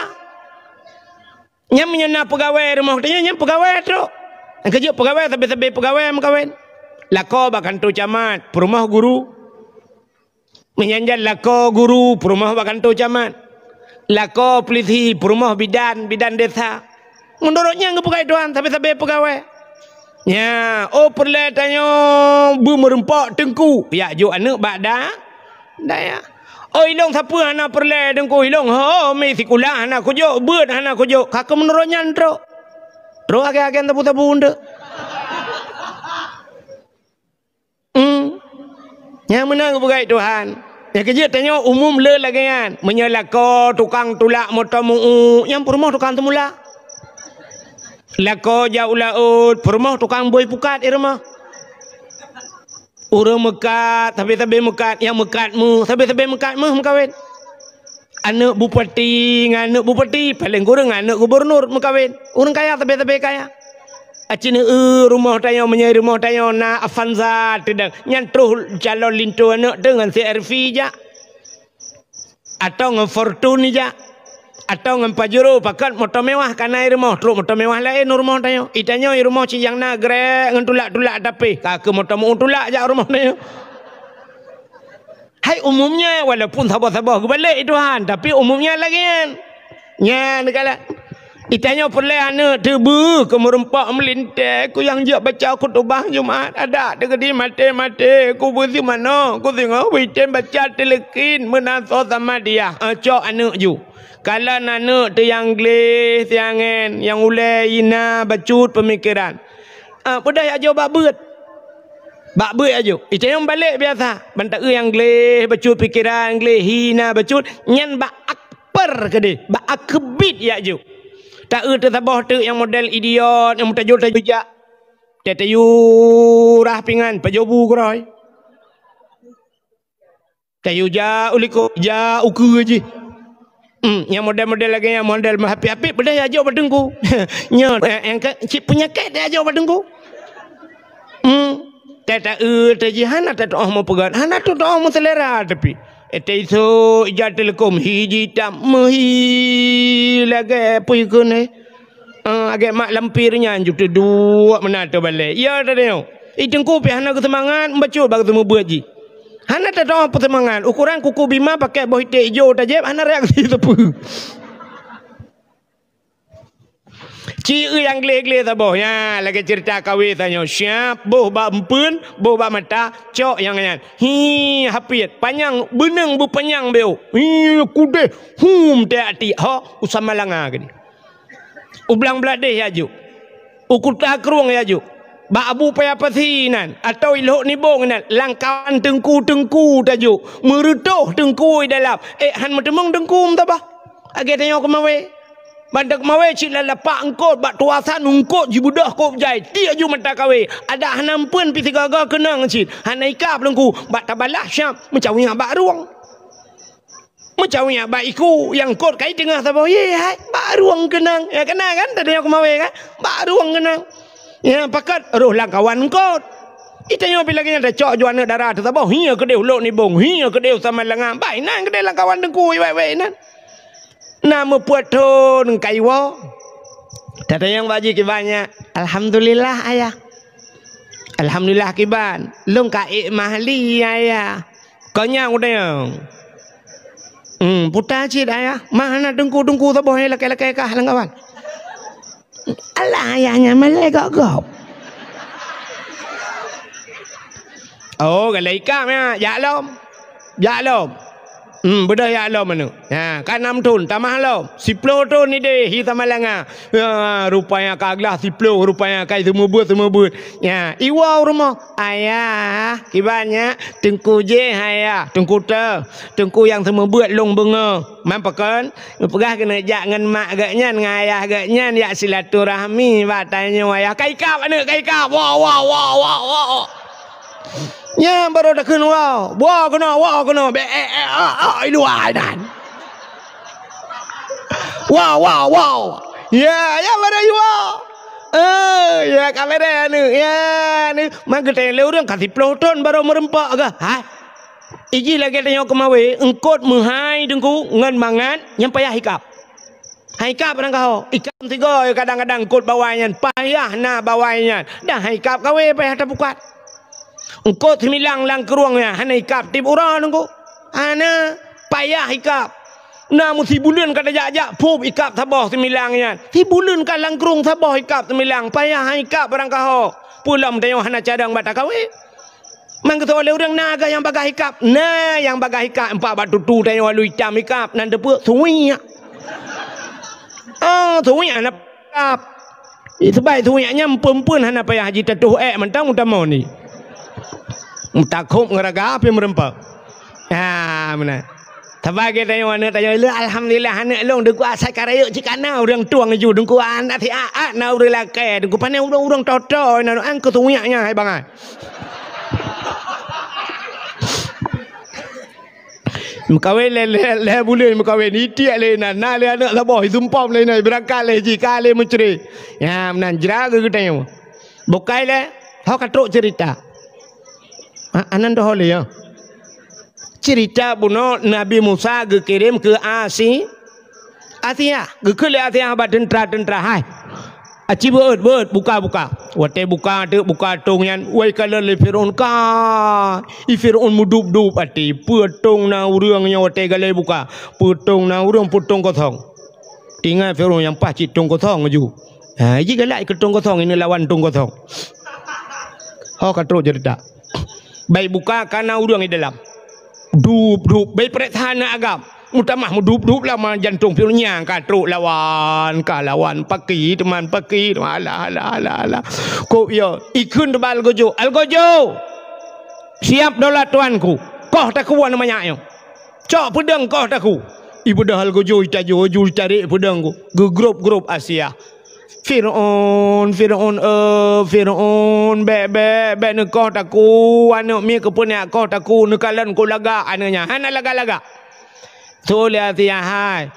Nyan meunyoe na peugawée rumoh tanyoe, nyan peugawée trok. Nyang keujeuet peugawée, sabe-sabe peugawée meukawen. Lakoe bak kantô camat, peurumoh guru. Meunyan jan lakoe guru, peurumoh bak kantô camat. Lakoe peulisi, peurumoh bidan, bidan desa. Meunurot nyan geupeugah Tuhan, sabe-sabe peugawée. Nya, oh peureulée tanyoe beumeureumpok teungku, jak jok aneuëk bak da-, dayah. Oh ilong sapeue hana peureulée teungku, ilong ho mi sikula hana kujok, beuet hana kujok, ka keuh meunurot nyan trok. Trok agen-agen sabu-sabu eunteuk. Hmm. Nyang meunan geupeugah Tuhan. Nyang keujeuet tanyoe umum le lagée nyan. Meunyoe lakoe tukang tulak moto meu-uek, nyang peurumoh tukang teumulak. Lakoe jak u laôt, peurumoh tukang bôi pukat i rumoh. Ureuëng meukat, sabe-sabe meukat, nyang meukat méuh, sabe-sabe meukat méuh meukawen. Aneuëk bupati ngon aneuëk bupati, paleng kureueng aneuëk gubernur meukawen. Ureuëng kaya sabe-sabe kaya. Aci neueu rumoh tanyoe, meunyoe rumoh tanyoe na Avanza teudang, nyan troh calon linto aneuëk teuh ngon C R V jak. Atau ngon Fortuner jak. Atau ngon Pajero, pakat moto mewah ka na i rumoh, trok moto mewah laén u rumoh tanyoe. I tanyoe i rumoh cit nyang na grek ngon tulak-tulak tapi, ka keuh moto meu-uek tulak jak u rumoh tanyoe. Hai umumnya, walaupun saboh-saboh geubalek Tuhan, tapi umumnya lagée nyan. Nyan kala. Itanyoe peureulée aneuëk teuh beuh keu meureumpok meulintée, keu nyang jeuet baca khutubah Jumat, adak teukeudi maté-maté, keu beuh simanoe, keu singoh beuh item baca teuleukin meunan soe sama dia. Eh, cok aneuëk ju. Kalon aneuëk teuh nyang gleh, siangen, nyang ulée, hina, bacut peumikeran. Ah, peudeh jak jok bak beuet. Bak beuet jak jok. Itanyoe balek biasa. Ban taeu nyang gleh, bacut pikeran, gleh, hina, bacut. Nyan bak akbar keudeh. Bak akbit jak jok. Taeu teusaboh teuk nyang model idiot, nyang meutajul-tajul jak. Teu-teu yue rah pingan, pajoh bu keurôi. Tayue jak u likot, jak u keue jih. Hmm, nyang model-model lagée nyan, model meuhapit-hapit, peudeh jak jok bak teungku. Nyoe, eh, eh, ka, cit peunyakét jak jok bak teungku. Hmm, tata-eu teuh jih hana tatuoh meupeugét, hana tatuoh meuseulera, tapi, eh, teuisok ija teuleukom, hi jitam meuhi lagée peue keuneuk. Ah, agée mak lampir nyan ju teuduek meunan teubalek. Ya, teudeungoe. I teungku pih hana geuseumangat, meubacut bak geuseumeubeuet jih. Hana tatuoh peuseumangat. Ukoran kuku bima pakai boh iték ijo tajép, hana reaksi sapeue. Ci eu nyang gleh-gleh saboh. Nya, lagée ceurita kawé tanyoe. Siap, boh bak empeuen, boh bak mata, cok nyang nyan. Hi, hapiet. Panyang, beuneueng beupanyang beu. Hi, kudeh. Hum, tiak-tiak. Ho, usama langa geuh. U Blang Bladeh jak jok. U Kuta Krueng jak jok. Bak Abu Paya Pasi nan, atau i Lhok Nibong nan, lam kawan teungku-teungku tajok. Meureutoh teungku i dalam. Eh, han meuteumeung teungku meutabah. Lagée tanyoe keumawé. Ban teuk keumawé cit lam lapak eungkot, bak tuasan eungkot jibeudôh kôb jai. Tiek ju mata kawé. Adak hana empeuen pih sigaga keunong cit. Hana ikab teungku. Bak tabalah siap meucawiyak bak rueng. Meucawiyak bak iku nyang kot kai teungoh saboh, ye hai, bak rueng keunong. Ya, keunong kan, tadi nyang keumawé kan? Bak rueng keunong. Ya, pakat roh lam kawan kot. Itanyoe pih lagée nyan tacok ju aneuëk dara teuh saboh, hi keudeh u Lhok Nibong, hi keudeh u Samalanga. Bah inan keudeh lam kawan teungku, wai-wai inan. Na meupeuet thon kaiwoe. Tatanyong bak jih kiban nyan, "Alhamdulillah, Ayah." "Alhamdulillah kiban, lôn ka ék mahli, Ayah." Kon nyan kutanyong. Hmm, puta cit, Ayah. Mah hana teungku-teungku saboh nyang lakée-lakée kah lam kawan. Alah, Ayah nyan malée gop-gop. Oh, galak ikab nyan. Jak lom. Jak lom. Hmm, beudôh jak lom aneuëk. Ha, ka nam thon, tamah lom. Siploh thon ideh, hi Samalanga. Ha, rupanya ka glah siploh, rupanya ka seumeubeuet-seumeubeuet. Ya, iwoe u rumoh. "Ayah, kiban nyan, teungku jih, Ayah. Teungku teuh. Teungku nyang seumeubeuet lôn beungoh." Man pakon? Neupeugah keuneuk jak ngon mak geuh nyan, ngon ayah geuh nyan, jak silaturahmi bak tanyoe, Ayah. Ka ikab aneuëk, ka ikab. Woe, woe, woe. Nyan barô takheun woe. Woe keunoe, woe keunoe. Bek, eh, eh, ah, ah, i luwa nyan. Woe, woe, woe. Ya, ya, barô iwoe. Eh, ya, ka bereh aneuëk. Ya, aneuëk. Man geutanyong lé ureuëng ka siploh thon barô meureumpok kah? Ha? Ijih lagée tanyoe keumawé, eungkot meuhai teungku ngon mangat nyang payah ikab. Hai kab barangkaho, ikab tiga kadang-kadang kot bawai nyan, payah na bawai nyan. Dah hai kab kawé payah tapukat. Eungkot similang lam krueng nyan, hana ikab tieb uroe nunggu. Hana, payah ikab. Na meusibuleuen ka tajak-jak, phup ikab saboh similang nyan. Sibuleuen ka lam krueng saboh ikab similang, payah hai kab barangkaho. Peulom tanyoe hana cadang bak takawé. Mangkeusok lé ureuëng na gah nyang bagaih ikab. Na nyang bagaih ikab, empat bak tutu tanyoe lalu itam ikab, nan teupeu suwiak. Oh, suwiak na ikab. Sebaik suwiak nyan peumpun hana payah haji tatuh ék mantong utamong ni. Meutakhob ngeuraga api meureumpok. Ha, meunan. Sabagai tanyoe aneuk tanyoe le, alhamdulillah aneuk lôn dengku asai karayek cik kana ureuëng tueng ju dengku anak si aat na ureuëng lakée dengku pane ureuëng-ureuëng toto na an keu suwiak nyan hai bangai. Meukawen lé, lé, lé buleuen meukawen, itiek lé na, na lé aneuk saboh, isumpom lé na, beurangkat lé jih, ka lé meucre. Ya, meunan jra geutanyoe. Bukai lé, ho ka trok cerita. Ha, anan doh lé ya. Cerita bunoe Nabi Musa geukirém keu Asi-, Asiah, geukheun lé Asiah bak teuntra-teuntra hai. Aci beuet, beuet, buka, buka. Watée buka teuk buka tong nyan, wai kalon lé Firaun ka. I Firaun meudup-dup até, peue tong na ureuëng nyoe watée galai buka. Peue tong na ureuëng peue tong kosong. Tinggai Firaun nyang paih cit tong kosong ju. Ha, ji galak keu tong kosong ini lawan tong kosong. Ho ka trok cerita. Bai buka kana ureuëng di dalam. Dup, dup, bai preksa na agam. Mutamah meudup-dup lama jantong pion nyang ka trok lawan, ka lawan paki teman paki teman. Alah, alah, alah, alah. Kok ya, ikheun teuba algojo. Algojo! Siap daulat tuanku. Koh taku wan manyak nyoe. Cok peudeueng koh taku. Ibeudôh algojo itajo ju itarek peudeueng ku. Geugrop-grop Asiah. Firaun, Firaun, eh, Firaun, bék, bék, bék neukoh taku, aneuk miet keupeunyak koh taku, neukalon ku lagak aneuk nyan. Hana lagak-lagak. Tuléh Asiah hai.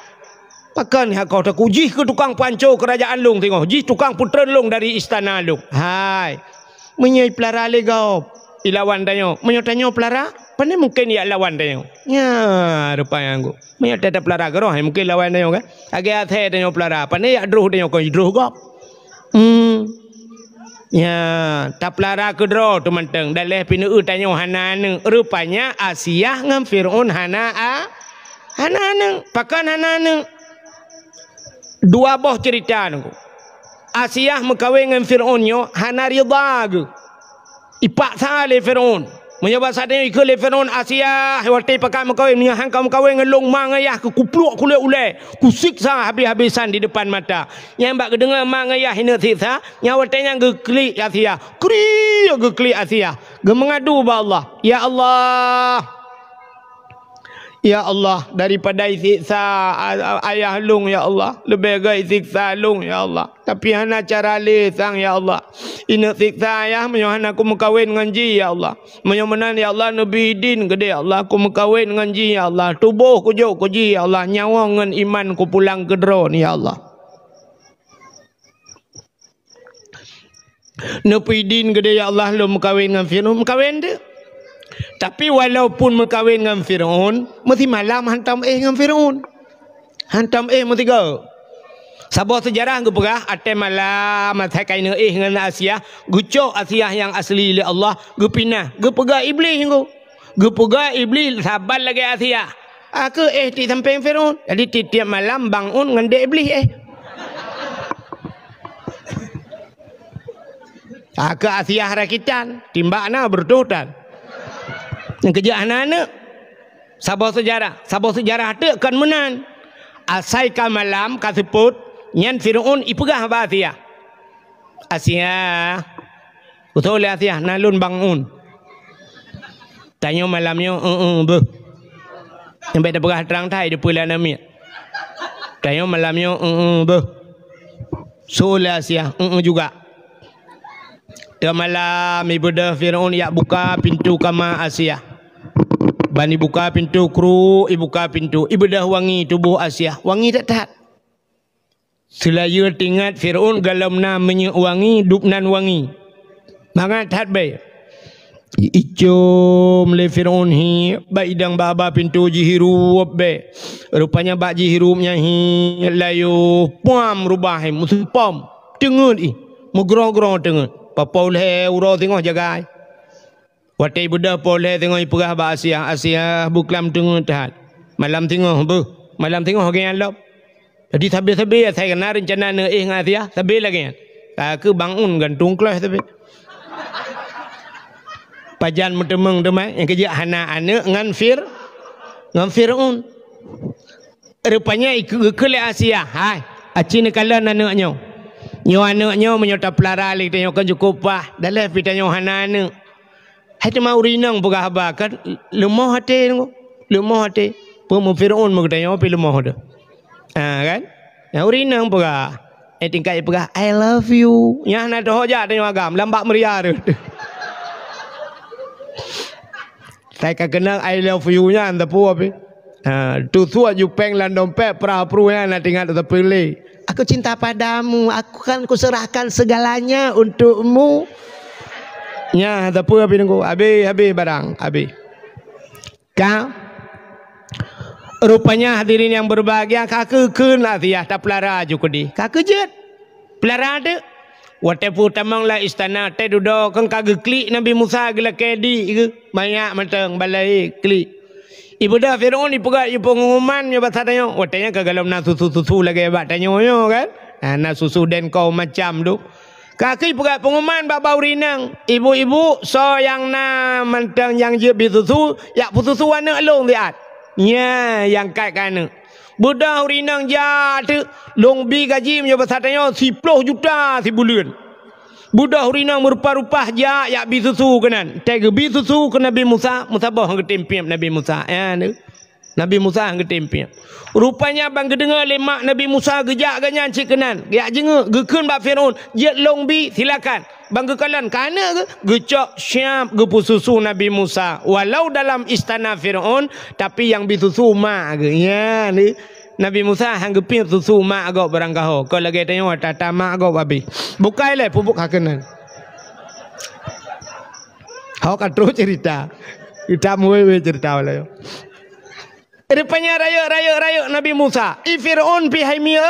Pakon hak koh taku jih keu tukang panco keurajaan lôn singoh, jih tukang peutreun lôn dari istana lôn. Hai. Meunyoe ipeulara lé gob, ilawan tanyoe. Meunyoe tanyoe peulara, pane mungken yak lawan tanyoe. Nya, rupanya ngku. Meunyoe teutab peulara keudroe, mungken lawan tanyoe kan. Lagée asée tanyoe peulara, pane yak droh tanyoe kon droh gob. Hmm. Nya, tapeulara keudroe teumantong, dan lheueh pineue tanyoe hana aneuk. Rupanya Asiah ngon Firaun hana a-, hana aneuk. Pakon hana aneuk? Dua boh cerita nunggu. Asiah meukawen ngon Firaun nyoe hana ridha geuh. Ipaksa lé Firaun. Meunyoe bak saat nyoe ikheun lé Firaun, "Asiah, watée pakat meukawen, meunyoe han ka meukawen ngon lôn ma ngon yah keu kupluek kulét ulée, kusiksa habéh-habésan di depan mata." Nyang bak geudeungoe ma ngon yah ineuk siksa, nyang watée nyan geuklik Asiah. Kriek geuklik Asiah. Geumeungadu bak Allah, "Ya Allah, ya Allah, daripada isiksa a-, a-, ayah lôn, ya Allah, leubeh gét isiksa lôn, ya Allah. Tapi hana cara lé sang, ya Allah. Ineuk siksa ayah meunyoe hana kumeukawen ngon jih, ya Allah. Meunyoe meunan, ya Allah, neubri idin keudéh, ya Allah, kumeukawen ngon jih, ya Allah. Tuboh kujok keu jih, ya Allah. Nyawöng ngon iman kupulang keu Droe, ya Allah." Neupeuidin keudéh, "Ya Allah, lôn meukawen ngon Firaun." Meukawen teuh. Tapi walaupun meukawen ngon Firaun, meusimalam hantom éh ngon Firaun. Hantom éh meusigoe. Saboh seujarah geupeugah, até malam, asai ka ineuk éh ngon Asiah, geucok Asiah nyang asli lé Allah, geupinah, geupeugah Iblih nyoe. Geupeugah Iblih saban lagée Asiah. Aku éh di sampéng Firaun. Jadi tieb-tieb malam bangun ngon dek Iblih éh. Aku Asiah rakitan, timbak na beureutoh tan. Nyang keujak hana aneuk. Saboh seujarah, saboh seujarah teuk kon meunan. Asai ka malam ka seupôt, nyan Firaun ipeugah bak Asiah. Asiah, utoe lé Asiah, na lôn bangun. Tanyoe malam nyoe, eu-eu, beuh. Nyang bék tapeugah trang thai dipeue lé aneuk miet. Tanyoe malam nyoe, eu-eu, beuh. Su lé Asiah, eu-eu juga. Teuh malam, ibeudôh Firaun yak buka pintoe kama Asiah. Ban ibuka pintoe kru, ibuka pintoe, ibeudôh wangi tuboh Asiah. Wangi that-that. Seulayeue teuingat Firaun golom na minyeuk wangi, dub nan wangi. Mangat that bée. Icom lé Firaun hi, bak idang bak haba pintoe jihirup bèk. Rupanya bak jihirup nyan hi, layoh puam rubah hi, meuseupom. Teungeut ih, meugroe-groe teungeut. Papo lhèe uroe singoh jagai. Watèe beudôh po lhèe singoh ipeugah bak Asiah, "Asiah, beuklam teungeut that. Malam singoh beuh, malam singoh gèt lom." Jadi sabe-sabe asai na reuncana neuéh ngon Asiah, sabe lagèe nyan. Ka keuh bangun gantung kleuh sabe. Pajan meuteumeung teuma nyang keujeuet hana aneuk ngon Fir-, ngon Firaun. Rupanya ikeu-, ikeu lé Asiah, "Hai, aci neukalon aneuk nyoe. Nyoe aneuk nyoe meunyoe tapeulara lé geutanyoe kan cukôp paih, daleh pih tanyoe hana aneuk." Hai teuma ureueng inong peugah haba kan leumoh até, leumoh até. Peue meu Firaun meu geutanyoe pih leumoh teuh. Ha kan? Nyang ureueng inong peugah. Eh tingkat peugah, "I love you." Nyan hana teuhojat tanyoe agam, lam bak meuria teuh. Sai ka keunong "I love you" nyan teupeu pih. Ha, tusuak jupeng lam dompet, pra pru nyan na teuingat teupeu lé. "Aku cinta padamu, aku kan kuserahkan segalanya untukmu." Nyan teupeu pih nunggu. Habéh, habéh barang, habéh. Ka. Rupanya hadirin yang berbahagia, ka keukeuen Asiah tapeulara ju keudéh. Ka keujeuet. Peulara teuk. Watèe peutamong lam istana, watèe dudoe kan ka geuklik Nabi Musa geulakèe di geuh, manyak mantong balai klik. Ibeudôh Firaun ipeugah ié peunguman nyoe basa tanyoe. Watèe nyan ka golom na susu-susu lagèe bak tanyoe nyoe kan. Ha, na susu dan kaum macam tu. Ka keuh ipeugah peunguman bak bak ureueng inong, "Ibu-ibu, soe nyang na mantong nyang jeuet bi susu, jak peususu aneuk lôn siat." Nyan nyang kat keu aneuk. Beudôh ureueng inong jak teuk, lôn bi gaji meunyoe basa tanyoe siploh juta sibuleuen. Beudôh ureueng inong meurupa-rupa jak, jak bi susu keunan. Watèe geubi susu keu Nabi Musa, meusaboh geutem piep Nabi Musa. Nyan teuk. Nabi Musa geutem piep. Rupanya ban geudeungoe lé mak Nabi Musa geujak gobnyan cit keunan. Jak jingeuk, geukheun bak Firaun, "Jeuet lôn bi, silakan." Ban geukalon keu aneuk geuh, geucok siab geupeususu Nabi Musa. Walau dalam istana Firaun, tapi nyang bi susu mak geuh. Nyan teuk. Nabi Musa han geupiep susu mak gob barangkaho. Kon lagèe tanyoe ata-ata mak gob habéh. Bukai lé pupuk ka keunan. Hok ka trok cerita. Kita muwe-we cerita walai. Rupanya rayeuk, rayeuk, rayeuk Nabi Musa. I Firaun pih hai mieu,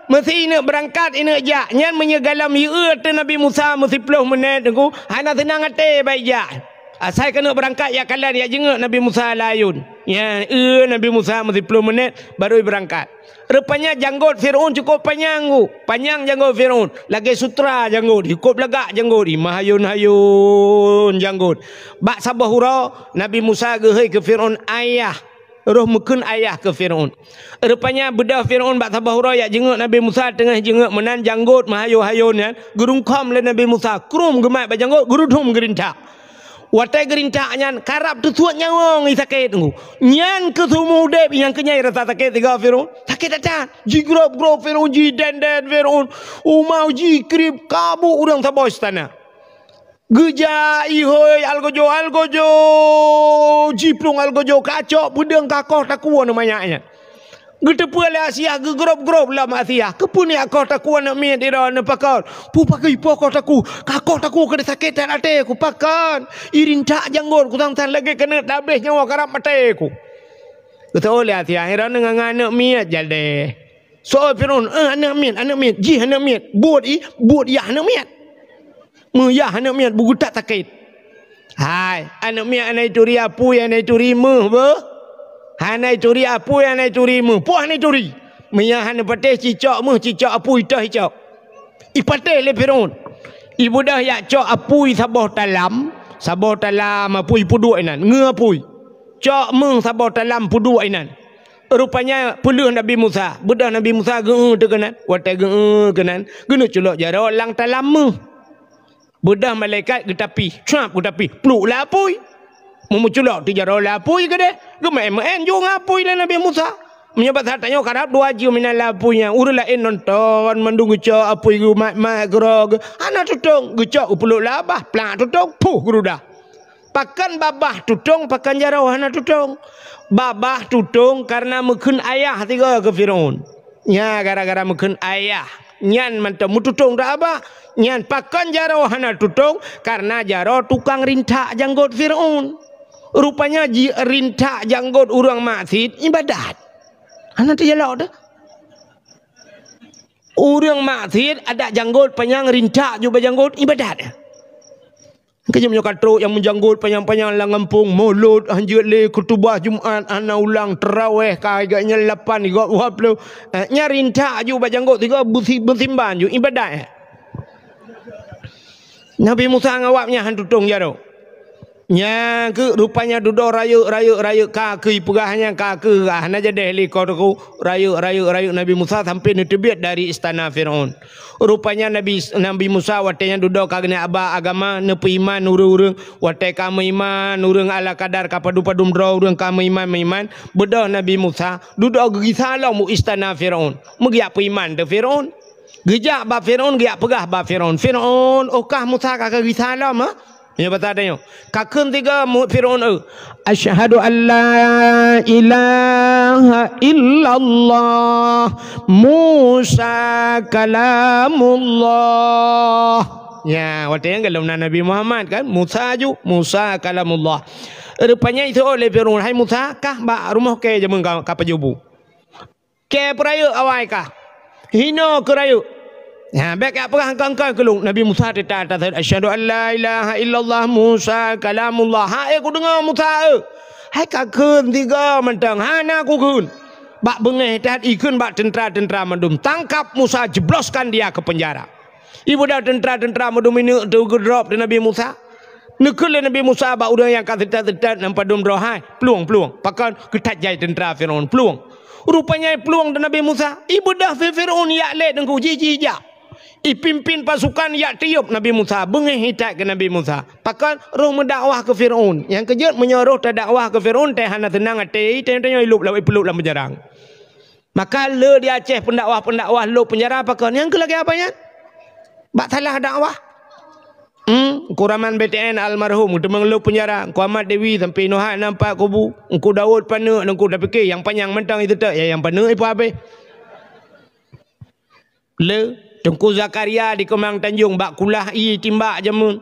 meusi ineuk beurangkat, ineuk jak. Nyan meunyoe golom ié teuk Nabi Musa meusiploh meunét teungku, hana seunang até bak ijak. Asai keuneuk beurangkat jak kalon, jak jingeuk Nabi Musa lam ayôn. Nyan, eu Nabi Musa meusiploh meunét, barô ibeurangkat. Rupanya janggot Firaun cukôp panyang teungku. Panyang janggot Firaun. Lagèe sutra janggot, cukôp lagak janggot, imah hayôn-hayôn janggot. Bak saboh uroe, Nabi Musa geuhôi keu Firaun, "Ayah." Roh meukheun ayah keu Firaun. Rupanya beudôh Firaun bak saboh uroe jak jingeuk Nabi Musa, teungoh jingeuk meunan janggot meuhayôn-hayôn nyan, geurungkhom lé Nabi Musa, krum geumat bak janggot, geurudum geurintak. Watèe geurintak nyan, karab teusuet nyawöng i sakét teungku. Nyan keuh seumeu udép nyang keunyai rasa sakét sigoe Firaun. Sakét that-that. Jigrob-grob Firaun, jidèn-dèn Firaun. Uma jikrieb, kabôk ureueng saboh istana. Geujak ihôi algojo-algojo, jiplueng algojo kacok, peudeueng kakoh takue aneuk manyak nyan. Geuteupeue lé Asiah, geugrob-grob lom Asiah. Keupeue neujak koh takue aneuk miet droeneuh pakon? Peue pakon ipo koh takue? Kakoh takue keu sakét that até ku pakon? Irintak janggot ku sang-sang lagèe keuneuk tabeh nyawa karab maté ku. Geuteupeue lé Asiah, droeneuh ngon aneuk miet jadeh. Soe Firaun, "Eh, aneuk miet, aneuk miet, jih aneuk miet." Buet i, buet yah aneuk miet. Meuyah aneuk miet, beugeutak sakét. Hai, aneuk miet hana ituri apui, hana ituri méuh beuh. Hana ituri apui, hana ituri méuh. Poh hana ituri. Meuyah hana patéh cicok méuh, cicok apui toh icok. Ipatéh lé Firaun. Ibeudôh jak cok apui saboh talam, saboh talam apui peuduek inan, ngeue apui. Cok méuh saboh talam peuduek inan. Rupanya peuleueh Nabi Musa. Beudôh Nabi Musa geu-eu teuh keunan. Watèe geu-eu keunan, geuneuk culok jaroe lam talam méuh. Beudôh malaikat geutapih, cuap geutapih, pluek lam apui. Meumeuculok teuh jaroe lam apui keudeh, geumeu'en-meu'en ju ngon apui lé Nabi Musa. Meunyoe bak saat tanyoe karab dua jeuem inan lam apui nyan, ureueng laén nonton mandum geucok apui geumat-mat keudroe geuh, hana tutong, geucok geupluek lam babah, plak tutong, puh geurudah. Pakon babah tutong, pakon jaroe hana tutong. Babah tutong kareuna meukheun ayah sigoe keu Firaun. Nyan gara-gara meukheun ayah. Nyan mantong meututông tabah, nyan pakon jaroe hana tutông, kareuna jaroe tukang rintak janggôt Fir'aun. Rupanya ji-, rintak janggôt ureuëng maksiet ibadat. Hana teujalok teuh. Ureuëng maksiet adak janggôt panyang rintak jubah janggôt ibadat. Keujeuet nyoe ka trok nyang meujanggôt panyang-panyang lam gampông, mulod hanjeuet lé, khutubah Jumat hana ulang, teurawéh ka gobnyan lapan, gob dua ploh. Eh, nyan rintak aju bak janggôt sigoe beusi-, beusimban ju ibadat. Nabi Musa ngon awaknyan han tutông jaroe. Nyang keuh rupanya dudoe rayeuk, rayeuk, rayeuk ka keu ipeugah nyan ka keu hana jadeh lé ko teuku. Rayeuk, rayeuk, rayeuk Nabi Musa sampai neuteubiet dari istana Firaun. Rupanya Nabi, Nabi Musa watée nyan dudoe ka geuneuk aba agama, neupeuiman ureuëng-ureuëng. Watée ka meuiman ureuëng ala kadar ka padum-padum droe ureuëng ka meuiman-meuiman, beudôh Nabi Musa dudoe geugisa lom u istana Firaun. Meugeujak peuiman teuh Firaun. Geujak bak Firaun, geujak peugah bak Firaun, "Firaun, oh kah Musa ka geugisa lom, ha?" Nyoe basa tanyoe. Ka kheun sigoe mu-, Firaun, eu, "Asyhadu an la ilaha illallah, Musa kalamullah." Ya, watée nyan golom na Nabi Muhammad kan, Musa ju, Musa kalamullah. Rupanya iseuôt lé Firaun, "Hai Musa, kah bak rumoh kèe jameun ka, ka pajoh bu?" Kèe peurayeuk awai kah. Hinoe keu rayeuk. Ha, bék jak peugah angkon-angkon keu lôn. Nabi Musa teutap atas, "Asyhadu an la ilaha illallah Musa kalamullah." "Hai kudeungoe Musa, eu. Hai ka kheun sigoe mantong, hana kukheun." Bak beungéh that ikheun bak teuntra-teuntra mandum, "Tangkap Musa, jebloskan dia ke penjara." Ibeudôh teuntra-teuntra mandum ineuk teuh geudrop di Nabi Musa. Neukheun lé Nabi Musa bak ureuëng nyang ka seutôt-seutôt nyang padum droe, "Hai, plueng, plueng." Pakon? Geuthat jai teuntra Firaun, plueng. Rupanya plueng di Nabi Musa. Ibeudôh Firaun jak lét teungku jih-jih jak. Ipimpin pasukan jak tiôb Nabi Musa, beungéh itat keu Nabi Musa. Pakon? Roh meudakwah keu Firaun. Nyang keujeuet meunyoe roh tadakwah keu Firaun, teuh hana seunang até, teuh, teuh nyoe ilôb lam, ipeulôb lam peujarang. Maka le di Aceh pendakwah-pendakwah lôb penjara pakon? Nyang keu lagée apa nyan? Bak salah dakwah. Hmm, Teungku Raman B T N almarhum, teuma lôb penjara. Teungku Ahmad Dewi sampai inoe hana nampak kubu. Teungku Daud paneuk, Teungku tapike nyang panyang mantong iseutôt, ya nyang paneuk ipeuhabéh. Le, Teungku Zakaria di Keumang Tanjong bak kulah ié timbak jameun.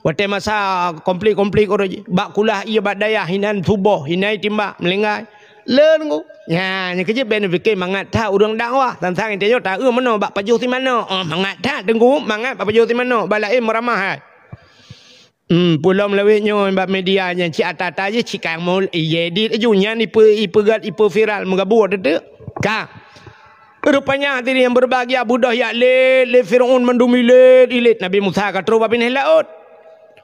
Watée masa konflik-konflik uroe jih, bak kulah ié bak dayah hinan suboh, hinan timbak meulinggai. Le Teungku. Nya, nyang keujeuet bék neupike mangat that ureuëng dakwah. Sang-sang tanyoe taeu meunoe bak pajoh si manok. Oh, mangat that Teungku, mangat bak pajoh si manok, bak laén meuramah hai. Hmm, peulom lawét nyoe bak media nyan cit ata-ata jih cit ka mul, ié dit aju nyan ipe, ipeugét, ipe viral meugabur teuteu. Ka. Rupanya hadirin yang berbahagia, beudôh jak lét lé Firaun mandum ilét-ilét. Nabi Musa ka trok bak binéh laôt.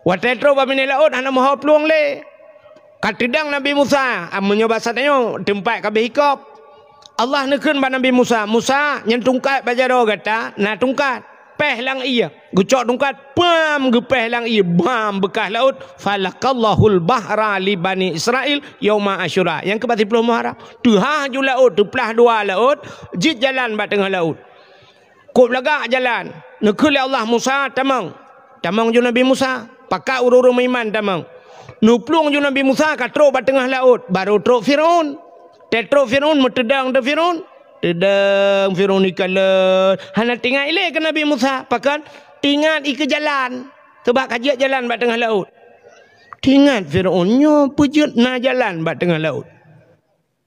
Watée trok bak binéh laôt hana meuho plueng lé. Ka teudong Nabi Musa, ah, meunyoe basa tanyoe teumpat ka beuhikop. Allah neukheun bak Nabi Musa, "Musa, nyan tungkat bak jaroe gata, na tungkat. Péh lam ié." Geucok tungkat, pam, geupéh lam ié, bam, beukah laôt. "Falaqallahul bahra li Bani Israil yauma Asyura." Nyang keubat siploh Muharram. Teuhah ju laôt, teuplah dua laôt, jeuet jalan bak teungoh laôt. Kôb lagak jalan. Neukheun lé Allah Musa, "Tamong." Tamong ju Nabi Musa. Pakat ureuëng-ureuëng meuiman tamong. Neuplueng ju Nabi Musa ka trok bak teungoh laôt, barô trok Firaun. Teutrok Firaun, meuteudong teuh Firaun. Teudong Firaun ikalon. Hana teuingat ilée keu Nabi Musa. Pakon? Teuingat ikeu jalan. Sabab ka jeuet jalan bak teungoh laôt. Teuingat Firaun, nyoe peue jeuet na jalan bak teungoh laôt.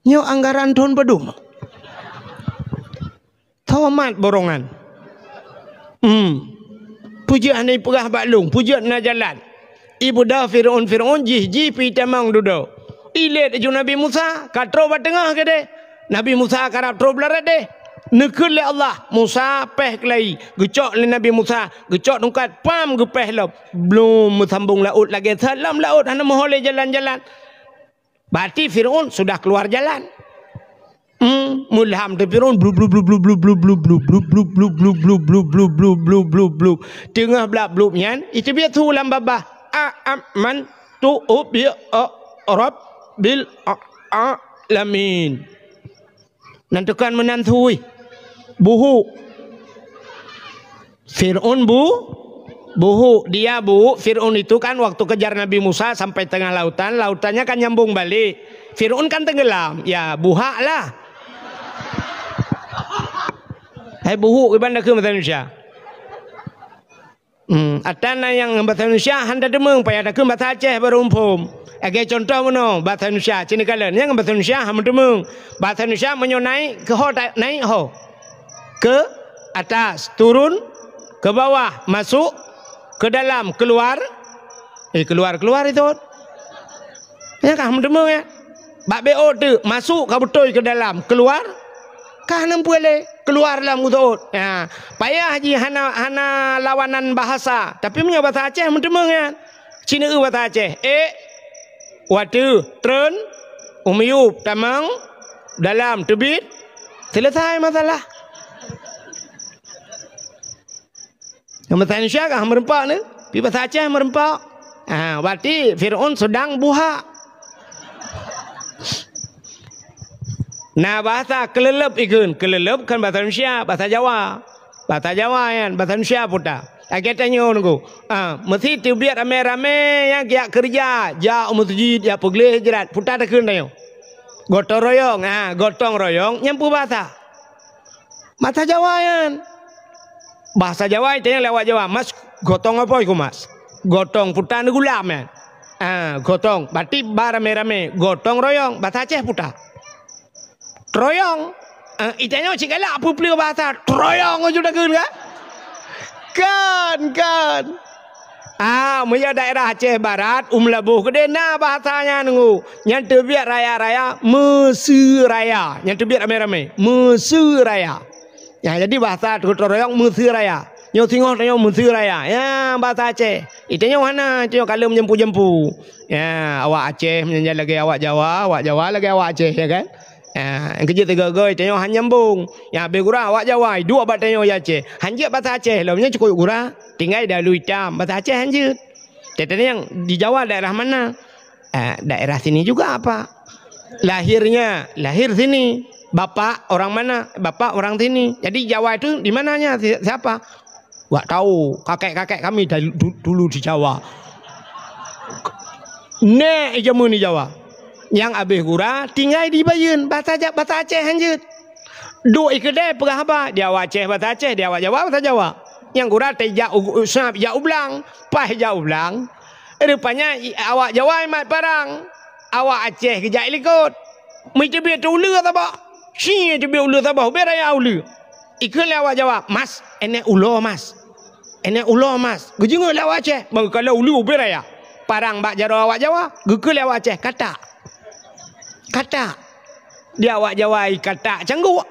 Nyoe anggaran thon padum. Tomat borongan. Hmm. Peue jeuet hana ipeugah bak lôn, peue jeuet na jalan. Ibeudôh Firaun-Firaun jih-jih pih tamong dudoe. Ilét aju Nabi Musa, ka trok bak teungoh keudeh. Nabi Musa karab trok blah rot deh. Neukheun lé Allah, "Musa, péh keulayi." Geucok lé Nabi Musa, geucok tungkat, pam, geupéh lom. Blum meusambong laôt lagée that lam laôt hana meuho lé jalan-jalan. Berarti Firaun sudah keluar jalan. Hmm, meulham teuh Firaun, blub, blub, blub, blub. Teungoh blab-blub nyan, iteubiet su lam babah. "A, am, man, tu, u, bi, o, rob, bil, a, alamin." Nan tukang meunan su, buhu. Firaun bu-, buhu, dia bu, Firaun itu kan waktu kejar Nabi Musa sampai tengah lautan, lautannya kan nyambung balik. Firaun kan tenggelam, ya buhak lah. Hai buhuk iban takheun bahasa Indonesia. Hmm, ata na nyang bahasa Indonesia hana teumeung, payah takheun bahasa Aceh baru muphom. Lagèe contoh meunoe, bahasa Indonesia, cit neukalon, nyang bahasa Indonesia hana teumeung. Bahasa Indonesia meunyoe naik, keu ho ta-, naik ho. Ke atas, turun, ke bawah, masuk, ke dalam, keluar. Eh, keluar, keluar itu. Nyang ka hana teumeung, ya. Bak B O teuk, masuk ka beutôi ke dalam, keluar ka hana peue lé, keluar lam utot. Ha, payah jih hana, hana lawanan bahasa. Tapi meunyoe bahasa Aceh meuteumeung nyan. Cit neueu bahasa Aceh. Ék, watèe, treun, u miyueb, tamong, dalam, teubiet, selesai masalah. Nyang bahasa Indonesia kah meureumpok ni? Pi bahasa Aceh meureumpok. Ha, berarti Fir'aun sedang buhak. Na bahasa keuleuleub ikheun. Keuleuleub kan bahasa Indonesia, bahasa Jawa. Bahasa Jawa nyan, bahasa Indonesia peue ta. Lagèe tanyoe nunggu. Ha, meusti teubiet ramé-ramé nyang geujak keureuja, jak u meuseujid, jak peugleh hijrat. Peue ta takheun tanyoe? Gotong royong. Ha, gotong royong nyan peue bahasa? Bahasa Jawa nyan. Bahasa Jawa tanyoe lewat Jawa, "Mas, gotong apa iku, Mas?" Gotong peue ta neugulam nyan. Ah, gotong. Berarti ba ramé-ramé. Gotong royong. Bahasa Aceh peue ta? Troyong. Ah, itanyoe cit galak peue-peue bahasa. Troyong aju takheun kan? Kan, kan. Ah, meunyo daerah Aceh Barat, u Meulaboh keudéh na bahasa nyan nunggu. Nyan teubiet raya-raya, meuseuraya. Nyan teubiet ramé-ramé, meuseuraya. Ya, jadi bahasa gotong royong meuseuraya. Nyoe singoh tanyoe meuseuraya. Ya, bahasa Aceh. Itanyoe hana, itanyoe kalon meujampu-jampu. Ya, awak Aceh meunyan lagèe awak Jawa, awak Jawa lagèe awak Aceh, ya kan? Ha, nyang keujeuet sigoe-goe tanyoe han nyambong. Nyang habéh gura awak Jawa, iduek bak tanyoe di Aceh. Han jeuet bahasa Aceh lom, nyan cukôp gura. Tinggai dalu itam, bahasa Aceh han jeuet. Teuntèe nyang di Jawa daerah mana? Eh, daerah sini juga apa? Lahirnya, lahir sini. Bapak orang mana? Bapak orang sini. Jadi Jawa itu di mananya? Si-, siapa? Wak tahu, kakek-kakek kami dari du-, dulu di Jawa. Nèk jameun di Jawa. Nyang abéh gura tinggai di Bayeuen, bahasa Ja-, bahasa Aceh han jeuet. Duek i keudè peugah haba, di awak Aceh bahasa Aceh, di awak Jawa bahasa Jawa. Nyang gura teuh jak u, u, sab jak u blang, paih jak u blang. Rupanya i, awak Jawa imat parang, awak Aceh geujak i likot. Meuteubiet uleue saboh. Ci teubiet uleue saboh, ubé raya uleue. Ikheun lé awak Jawa, "Mas, énèk ulo, Mas. Énèk ulo, Mas." Geujeungeuk lé awak Aceh, bang geukalon uleue ubé raya. Parang bak jaroe awak Jawa, geukheun lé awak Aceh, "Katak." Katak. Di awak Jawa i katak cangguk.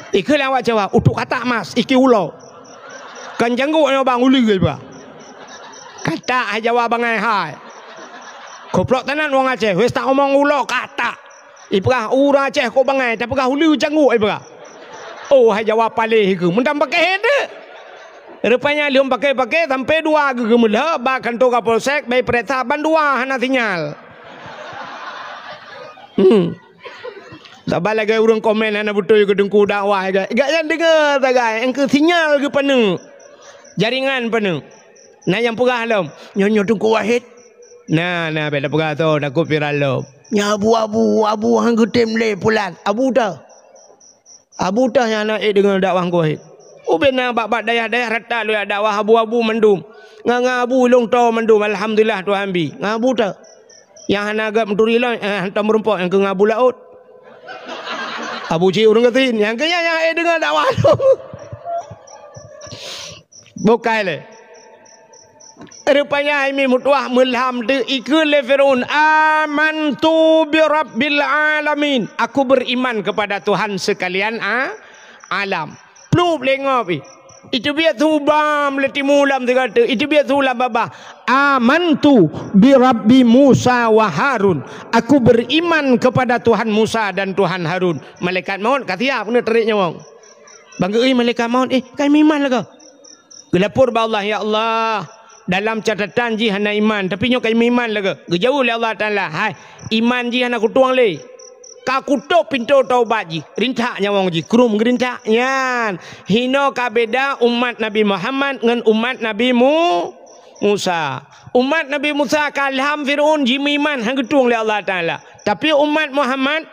Ikheun lé awak Jawa, "Utok katak, Mas, iki ulo." Kan cangguk nyoe bang uleue iba. Katak hai Jawa bangai hai. Goblok tenan wong Aceh, wes tak omong ulo katak. Ipeugah ureueng Aceh kok bangai, tapeugah uleue cangguk ipeugah. Oh, hai Jawa paléh keu, meunan pakéh deuh. Rupanya lheueh pakéh-pakéh sampai dua geuh geumeulheueh bak kantô Kapolsek, bai peuriksa ban dua hana sinyal. Hmm. Saban lagèe ureueng komen hana beutôi keu teungku dakwah, gak, gak nyan deungoe sagai, engkeu sinyal geupaneuk. Jaringan paneuk. Na nyang peugah lom, "Nyoe, nyoe Teungku Wahid." Na, na, bèk tapeugah soe, takot viral lom. "Nyan abu-abu, abu han geutem lé pulan." Abu teuh. Abu teuh nyang na ék deungoe dakwah Teungku Wahid. Ubé na bak-bak dayah-dayah rata lôn jak dakwah abu-abu mandum. Ngon, ngon abu ilôn toe mandum, alhamdulillah Tuhan bi. Ngon abu teuh. Nyang hana gèt meuturi lom, eh, hantom meurumpok nyang keu ngon abu laôt. Abu cit ureueng gasien, nyang keu nyan nyang ék deungoe dakwah lôn. Bukai lé. Rupanya hai mi meutuah meulham teuh ikheun lé Fir'aun, "Amantu bi rabbil alamin." Aku beriman kepada Tuhan sekalian a-, alam. Plup lé ngob ih. Iteubiet su bam lé timu lam sigoe teuk, iteubiet su lam babah. "Amantu bi rabbi Musa wa Harun." Aku beriman kepada Tuhan Musa dan Tuhan Harun. Malaikat maut ka siap keuneuk tarék nyawong. Bang geuéh malaikat maut, "Eh, ka meuiman lagoe." Geulapor bak Allah, "Ya Allah, dalam catatan jih hana iman, tapi nyoe ka meuiman lagoe." Geujaweueb lé Allah Taala, "Hai, iman jih hana kutueng lé. Ka kutôp pintoe taubat jih, rintak nyawong jih, krueng geurintak." Nyan, hinoe ka beda umat Nabi Muhammad ngon umat Nabi Mu-, Musa. Umat Nabi Musa ka lham Fir'aun jimeuiman han geutueng lé Allah Taala. Tapi umat Muhammad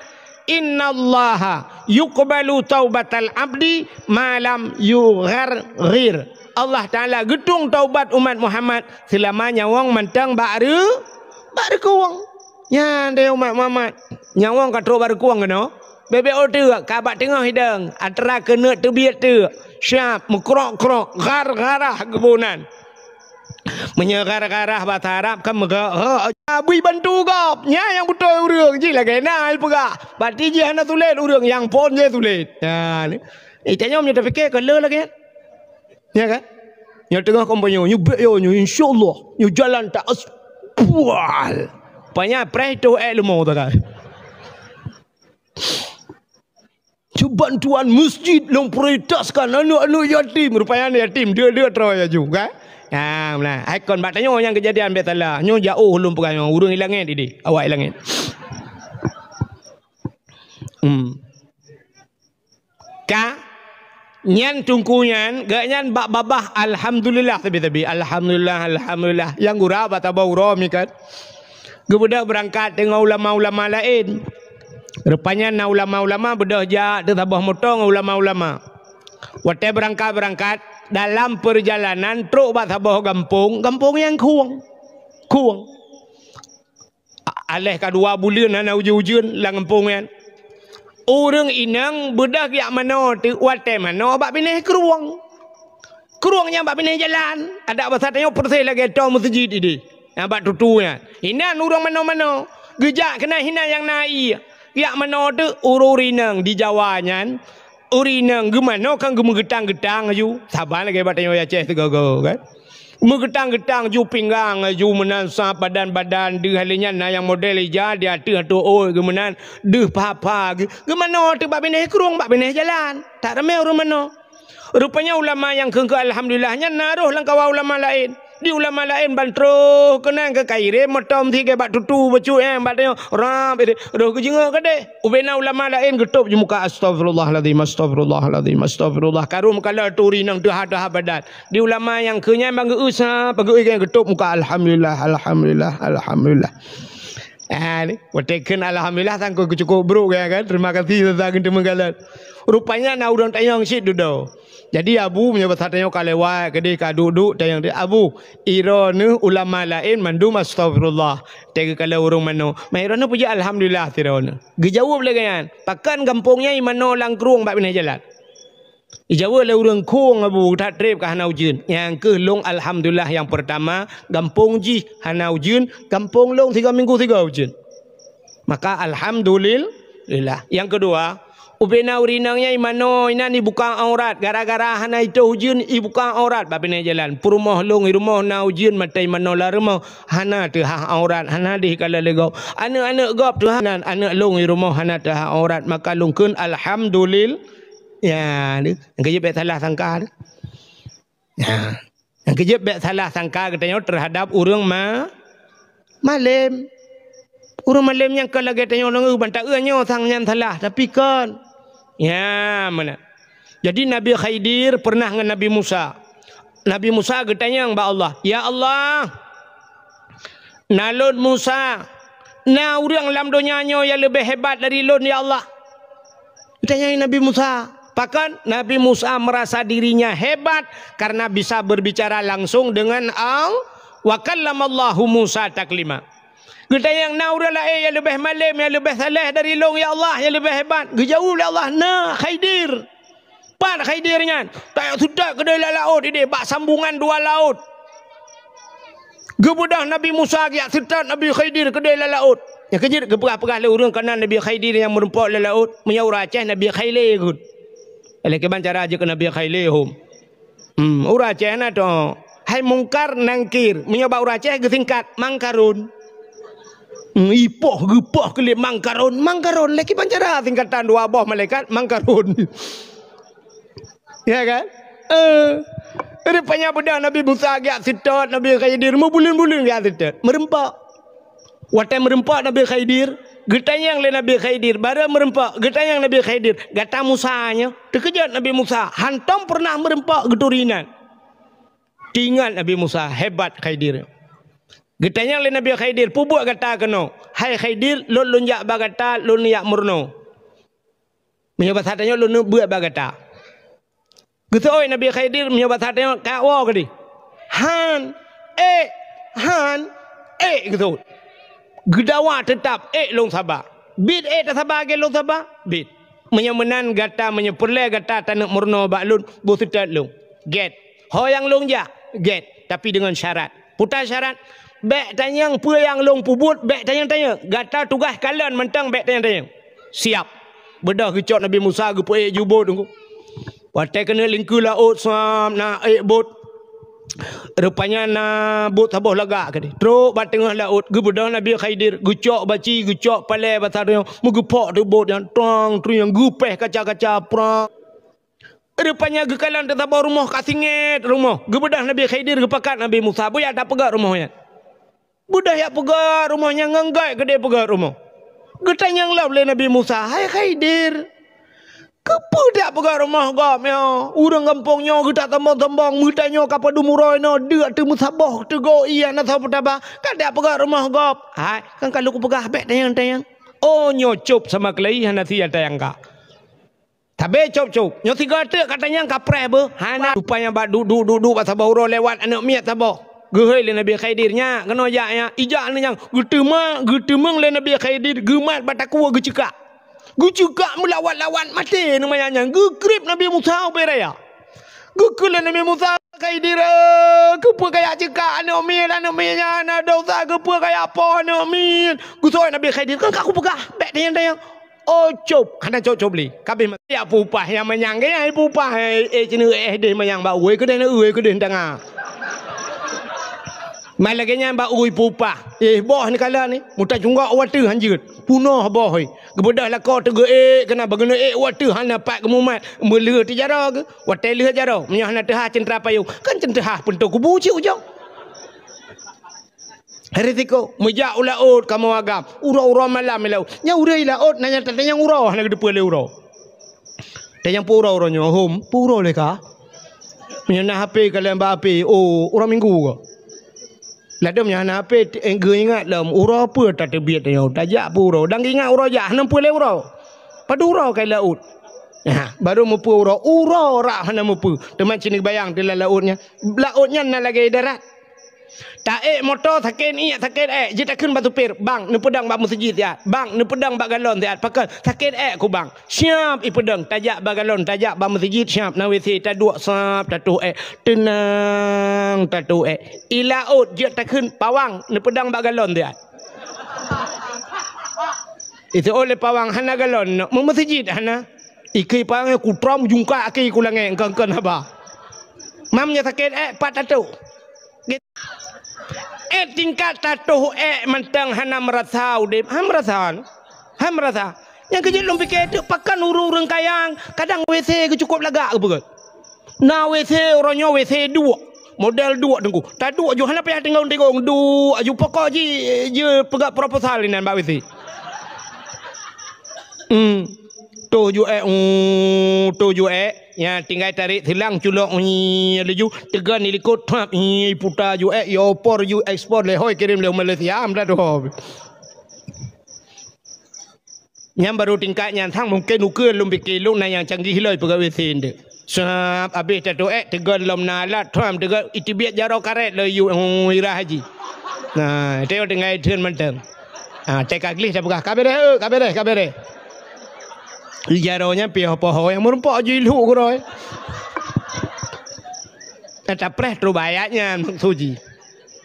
"Innallaha yuqbalu taubatal abdi ma lam yugharghir." Allah Taala geutueng taubat umat Muhammad seulama nyawöng mantong bak reu-, bak reukueng. Nyan deh umat Muhammad, nyawöng ka trok bak reukueng keunoe. Bèk-bèk ôh teuk, ka bak teungoh hidang, antara keuneuk teubiet teuk. Siap, meukrok-krok, ghar-gharah geuboh nan. Meunyoe ghar-gharah basa Arab kan meuga-, ha, bri bantu gob. Nyan nyang beutôi ureueng, jih lagèe na peugah. Berarti jih hana sulet ureueng, nyang phôn jih sulet. Nyan. Eh, tanyoe meunyoe tapike ka le lagèe nyan. Ya kan? Nyoe teungoh kampanye, nyoe bèk yo, nyoe insyaallah, nyoe jalan tak as-, bual. Panya preh tu eh leumo tu kan. Bantuan masjid lôn prioritaskan aneuk-aneuk yatim. Rupanya aneuk yatim, dia-dia troh ya ju, kan? Ha, meunan. Hai kon bak tanyoe nyang keujadian bèk salah. Nyoe jauh lôn peugah nyoe, ureueng i langèt idéh, awak i langèt. Hmm. Ka nyan teungku nyan, geuh nyan bak babah alhamdulillah sabe-sabe. Alhamdulillah, alhamdulillah. Nyang gura bak saboh uroe mi kan. Geubeudôh beurangkat deungon ulama-ulama laén. Rupanya na ulama-ulama beudôh jak teusaboh moto ngon ulama-ulama. Watèe beurangkat-beurangkat, dalam peurjalanan trok bak saboh gampông, gampông nyang khueng. Khueng. A-, aléh ka dua buleuen hana ujeuen-ujeuen lam gampông nyan. Ureueng inong beudôh jak manoe teuk watèe manoe bak binéh krueng. Krueng nyang bak binéh jalan, adak basa tanyoe persis lagèe toe meuseujid idéh. Nyang bak tutu nyan. Inan ureueng manoe-manoe. Geujak keunan hinan nyang na ié. Jak manoe teuk ureueng inong di Jawa nyan. Ureueng inong geumanoe kan geumeugeutang-geutang aju. Saban lagèe bak tanyoe Aceh sigoe-goe kan. Meugeutang-geutang ju pinggang, ju meunan sa badan-badan, deuh lheueh nyan na nyang model ija di ateueh ateueh ôt geumeunan, deuh pha-pha geu-, geumanoe teuk bak binéh krueng, bak binéh jalan. Tak ramé ureueng manoe. Rupanya ulama nyang kheun keu alhamdulillah nyan na roh lam kawan ulama laén. Di ulama laén ban troh keunan keu kairém moto meusigé bak tutu bacut nyan bak tanyoe rab roh geujeungok keudéh. Ubena ulama laén geutôb ju muka, "Astagfirullahalazim, astagfirullahalazim, astagfirullah." Karu meukalon turi nang teuha-teuha badan. Di ulama nyang keu nyan ban geu-eu sa, ban geu-eu nyang geutôb muka, "Alhamdulillah, alhamdulillah, alhamdulillah." Ah, ni, watèe kheun alhamdulillah sangkot keucukôp brôk ya kan. Terima kasih teuntang teumeugalak. Rupanya na ureueng tanyong cit dudoe. Jadi abu meunyoe basa tanyoe ka lewat, keudéh ka duek-duek tanyong dia, "Abu, iroe neuh ulama laén mandum astagfirullah. Teuka lé ureueng manoe. Ma iroe neuh peujeuet alhamdulillah siroe neuh." Geujaweueb lé geuh nyan, "Pakon gampông nyan imanoe lam krueng bak binéh jalan?" Ijaweueb lé ureueng khueng, "Abu, that trép ka hana ujeuen." Nyang keuh lôn alhamdulillah nyang peurtama, gampông jih hana ujeuen, gampông lôn sigoe minggu sigoe ujeuen. Maka alhamdulillah. Nyang keudua, ubena ureueng inong nyan imanoe inan ibuka aurat, gara-gara hana itôh ujeuen ibuka aurat bak binéh jalan. Peurumoh lôn i rumoh na ujeuen mata imanoe lam rumoh, hana teuhah aurat, hana deuh ikalon lé gob. Aneuk-aneuk gob teuhah nan, aneuk lôn i rumoh hana teuhah aurat, maka lôn kheun alhamdulillah. Ya, deuh. Nyang keujeuet bèk salah sangka deuh. Ya. Nyang keujeuet bèk salah sangka geutanyoe teuhadap ureueng ma-, malém. Ureueng malém nyang ka lagèe tanyoe deungö ban taeu nyoe sang nyan salah, tapi kon. Ya, meunan. Jadi Nabi Khidir pernah ngon Nabi Musa. Nabi Musa geutanyong bak Allah, "Ya Allah, na lôn Musa, na ureueng lam donya nyoe nyang leubeh hebat dari lôn, ya Allah?" Geutanyong Nabi Musa. Pakon? Nabi Musa merasa dirinya hebat karena bisa berbicara langsung dengan Allah. "Wa kallamallahu Musa taklima." Geutanyong, "Na ureueng laén nyang leubeh malém, nyang leubeh saleh dari lôn, ya Allah, nyang leubeh hebat?" Geujaweueb lé Allah, "Na, Khidir." Pat Khidir nyan? Tajak seutôt keudéh lam laôt idéh, bak sambungan dua laôt. Geubeudôh Nabi Musa geujak seutôt Nabi Khidir keudéh lam laôt. Nyang keujeuet geupeugah-peugah lé ureueng keunan Nabi Khidir nyang meurumpok lam laôt, meunyoe ureueng Aceh Nabi Khailé geuh. Lé kiban cara jeuet keu Nabi Khailé hom. Hmm, ureueng Aceh na to. Hai Mungkar Nangkir. Meunyoe bak ureueng Aceh geusingkat Mangkarun. Hmm, ipoh geupoh keu lé Mangkarun, Mangkarun. Lé kiban cara singkatan dua boh malaikat Mangkarun. Ya kan? Eh, rupanya beudôh Nabi Musa geujak seutôt, Nabi Khidir meubuleuen-buleuen geujak seutôt, meurumpok. Watèe meurumpok Nabi Khidir, geutanyong lé Nabi Khidir, barô meurumpok, geutanyong Nabi Khidir, "Gata Musa nyoe?" Teukeujot Nabi Musa, hantom pernah meurumpok geuturi inan. Teuingat Nabi Musa, hebat Khidir. Geutanyong lé Nabi Khidir, "Peue buet gata keunoe?" "Hai Khidir, lôn lôn jak bak gata, lôn jak meurunoe." Meunyoe basa tanyoe lôn buet bak gata. Geuseuôt Nabi Khidir meunyoe basa tanyoe ka woe keudeh. Han, ék, han, ék geuseuôt. Geudawa teutap ék lôn saba. Bit ék tasaba lagée lôn saba, bit. Meunyoe meunan gata, meunyoe peureulée gata taneuk meurunoe bak lôn, boh seutôt lôn. Gét. Ho nyang lôn jak, gét, tapi deungon syarat. Peue syarat? Bék tanyong peue nyang lôn peubuet, bék tanyong-tanyong. Gata tugaih kalon mantong bék tanyong-tanyong. Siap. Beudôh geucok Nabi Musa geupeuék ju bot teungku. Watée keuneuk lingkeue laôt sam na ék bot. Rupanya na bot saboh lagak keudeh. Trok bak teungoh laôt, geubeudôh Nabi Khidir, geucok baci, geucok palée basa tanyoe, meugeupok teuk bot nyan, trong, trieng, geupéh kaca-kaca, prang. Rupanya geukalon teuk saboh rumoh ka singét rumoh. Geubeudôh Nabi Khidir geupakat Nabi Musa, beuyak tapeugét rumoh nyan. Beudôh jak peugét rumoh nyan ngon gét keudeh peugét rumoh. Geutanyong lom lé Nabi Musa, "Hai Khidir, keupeue dak peugét rumoh gob nyoe? Ureuëng gampông nyoe geutak sombong-sombong, meutanyoe ka padum uroe nyoe deuk teumeusaboh teugoe ié na soe peutaba, ka dak peugét rumoh gob?" "Hai, kan ka lôn kupeugah bék tanyong-tanyong." Oh, nyoe cop sama keulayi hana sia tayang ka. Tabe cop-cop. Nyoe sigoe teuk ka tanyong ka preh beuh. Hana. Rupanya bak duek-duek, duek-duek bak saboh uroe lewat aneuk miet saboh. Geuhôi lé Nabi Khidir, "Nyak, keunoe jak nyak." Ijak aneuk nyan. Geuteumeung, geuteumeung lé Nabi Khidir, geumat bak takue geuceukak. Geuceukak meulawat-lawat maté aneuk manyak nyan. Geukrieb Nabi Musa ubé raya. Geukheun lé Nabi Musa, "Khidir, eh, keupeue kajak ceukak aneuk miet, aneuk miet nyan na desya, keupeue kajak poh aneuk miet?" Geuseuôt Nabi Khidir, "Kan ka kupeugah, bék tanyong-tanyong." Oh, cop, hana cop-cop lé. Kabeh ma-, jak peupah nyang manyang, ke nyang peupah, eh, eh, ceuneuk, eh, deh manyang bak ueh keudeh, na ueh keudeh tanga. Mai lagée nyan bak ueh peupah. Eh, boh ni kala ni, muta cunggok wateuh hanjeuet. Punoh boh, eh. Geubeudôh lakoe teugeuék keunan, bageuneuk ék wateuh hana pat geumumat. Meuleueh teujaroe geuh. Watée lheueh jaroe, meunyoe hana teuhah ceuntra payong, kan ceuntra peuntoe kubu cit ujong. Risiko, meujak u laôt kamoe agam, uroe-uroe malam i laôt. Nyang ureuëng i laôt na nyang tatanyong uroe, hana geuteupeue lé uroe. Tanyong peue uroe, uroe nyoe, hom, peue uroe lé ka? Meunyoe na H P kalon bak H P, oh, uroe Minggu ka. Ladôm nyang hana H P, eh, geuingat lom, uroe peue tateubiet nyoe, tajak peue uroe. Dan geuingat uroe jak, hana peue lé uroe. Padub uroe ka i laôt. Nah, barô meupeue uroe, uroe rab hana meupeue. Teuma cit neubayang di lam laôt nyan. Laôt nyan na lagée darat. Taék moto sakét iék, sakét ék, jeuet takheun bak supir, "Bang, neupeudong bak meuseujid siat. Bang, neupeudong bak galon siat." "Pakon?" "Sakét ék ku, Bang." Siap ipeudong, tajak bak galon, tajak bak meuseujid, siap na W C, taduek sab, tatoh ék. Teunang, tatoh ék. I laôt jeuet takheun, "Pawang, neupeudong bak galon siat." Iseuôt lé pawang, "Hana galon, meu-, meuseujid hana." Ikheun pawang, "Kutrom jungkak akhé ku langét, engkon-engkon haba." Mam nyoe sakét ék, pat tatoh. Ék tingkat tatoh ék mantong hana meurasa udeb, han meurasa, han meurasa. Nyang keujeuet lôn pike teuk pakon ureuëng-ureuëng kaya, kadang W C geuh cukôp lagak geupeugah. Na W C uroe nyoe W C duek, model duek teungku. Taduek ju hana payah tingong-tingong, duek ju pokok ji, ji peugah proposal inan bak W C. Hmm. Toh ju ék, uh, toh ju ék. Nya tinggai tarék silang culok, uh, laju teugon di likot, thap, uh, puta ju ék, ya opor ju ekspor lé hôi kirém lé Malaysia, am dah doh. Nyan barô tingkat nyan sang mungken ukeue lôn pike lôn na nyang canggih lom peugah W C nde. Sab abéh tatoh ék teugon lom na alat, thap teugon iteubiet jaroe karet lom yue, uh, irah haji. Nah, teuh tinggai theun mantong. Ah, teuka gleh tapeugah, "Ka beureh, eh, ka beureh, ka beureh." Jaroe nyan piôh poho nyang meurumpok ju ilhuk keudroe. Tapreh trok bak ayat nyan maksud jih.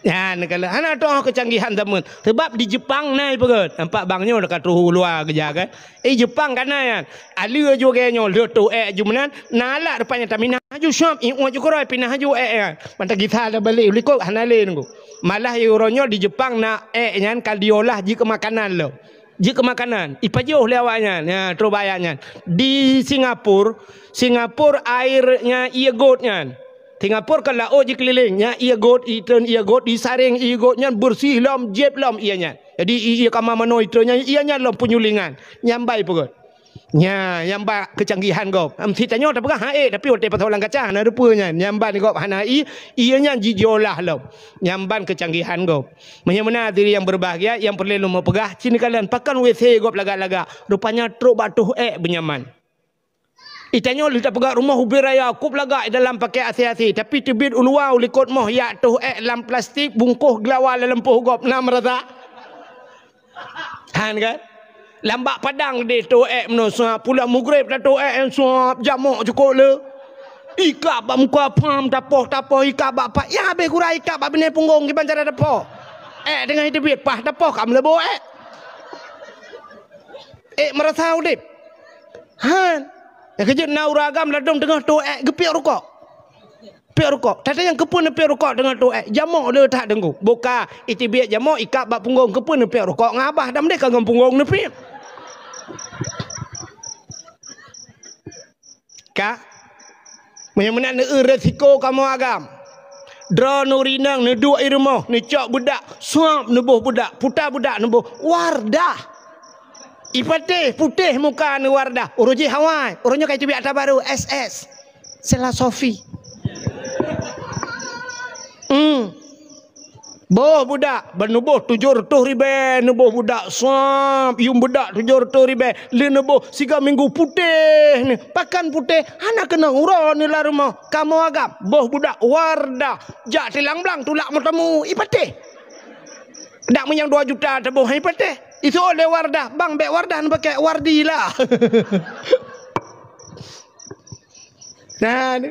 Nyan kalau hana toh keucanggihan zaman. Sebab di Jepang na ipeugöt. Nampak bang nyoe ka troh u luwa keujak kan. Eh, Jepang ka na nyan. Aleu ju lagèe nyoe, lheueh toh ék ju meunan, na alat rupanya taminah ju syop, ié ju keudroe pinah ju ék nyan. Mantong gisa tabalek u likot hana lé nunggu. Malah uroe nyoe di Jepang na ék nyan ka diolah jikeu makanan lom. Jikeu makanan, ipajoh lé awak nyan. Ya, troh bak ayat nyan. Di Singapura, Singapura air nyan ié göt nyan. Singapura kan laôt jikeulileng, nyan ié göt, itreun ié göt, isaréng ié göt nyan beureuséh lom, jieb lom ié nyan. Jadi ié kama manoe itreun nyan, ié nyan lom peunyulingan. Nyan ban ipeugöt. Nya, nyan ban keucanggihan gob. Em, si tanyoe tapeugah han ék, tapi watèe pasoe lam kaca hana rupa nyan. Nyan ban gob hana ié, ié nyan ji-, jiolah lom. Nyan ban keucanggihan gob. Meunyoe meunan hadirin nyang beubahgia, nyang peureulèe lôn peugah, ci neukalon pakon WC gob lagak-lagak. Rupanya trok bak toh ék beunyaman. Itanyoe lheueh tapeugah rumoh ubé raya, kôb lagak i dalam pakè asé-asé, tapi teubiet u luwa u likot moh yak toh ék lam plastik, bungkôh geulawa lam lampôh gob, na meurasa? Han kan? Lam bak padang deh toh ék meunoe suap, pulang mugreb dah toh ék suap, jamok cukôp le. Ikab bak muka pham, tapoh-tapoh, ikab bak pat, ya habéh gura ikab bak binéh punggong kiban cara tapoh. Ék teungoh teubiet, pah tapoh ka meuleubo ék. Ék meurasa udép. Han. Nyang keujeuet na ureueng agam ladôm teungoh toh ék geupiep rukok. Piep rukok. Tata nyang keupeue neupiep rukok teungoh toh ék? Jamok le that teungku. Boh ka iteubiet jamok ikab bak punggong, keupeue neupiep rukok ngon abah, dan meudeh ka ngon punggong neupiep. Ka? Meunyoe meunan neu resiko kamoe agam. Droeneuh ureueng inong neuduek i rumoh, neucok beudak, suap neuboh beudak, puta beudak neuboh, Wardah. Ipatéh, putéh muka neuh Wardah. Uroe jih awai, uroe nyoe ka iteubiet ata barô, S S. Sela Sofi. Hmm. Boh beudak, ban neuboh tujoh reutôh ribèe, neuboh beudak suap, yuem beudak tujoh reutôh ribèe, lheueh neuboh siga minggu putéh neuh. Pakon putéh, hana keunong uroe neuh lam rumoh. Kamoe agam, boh beudak Wardah, jak tilang blang tulak meuteumèe, ipatéh. Dak meunyoe dua juta teuboh, ipatéh. Iseuôt lé Wardah, bang, bèk Wardah neupakè, Wardi lah. Nah, ni.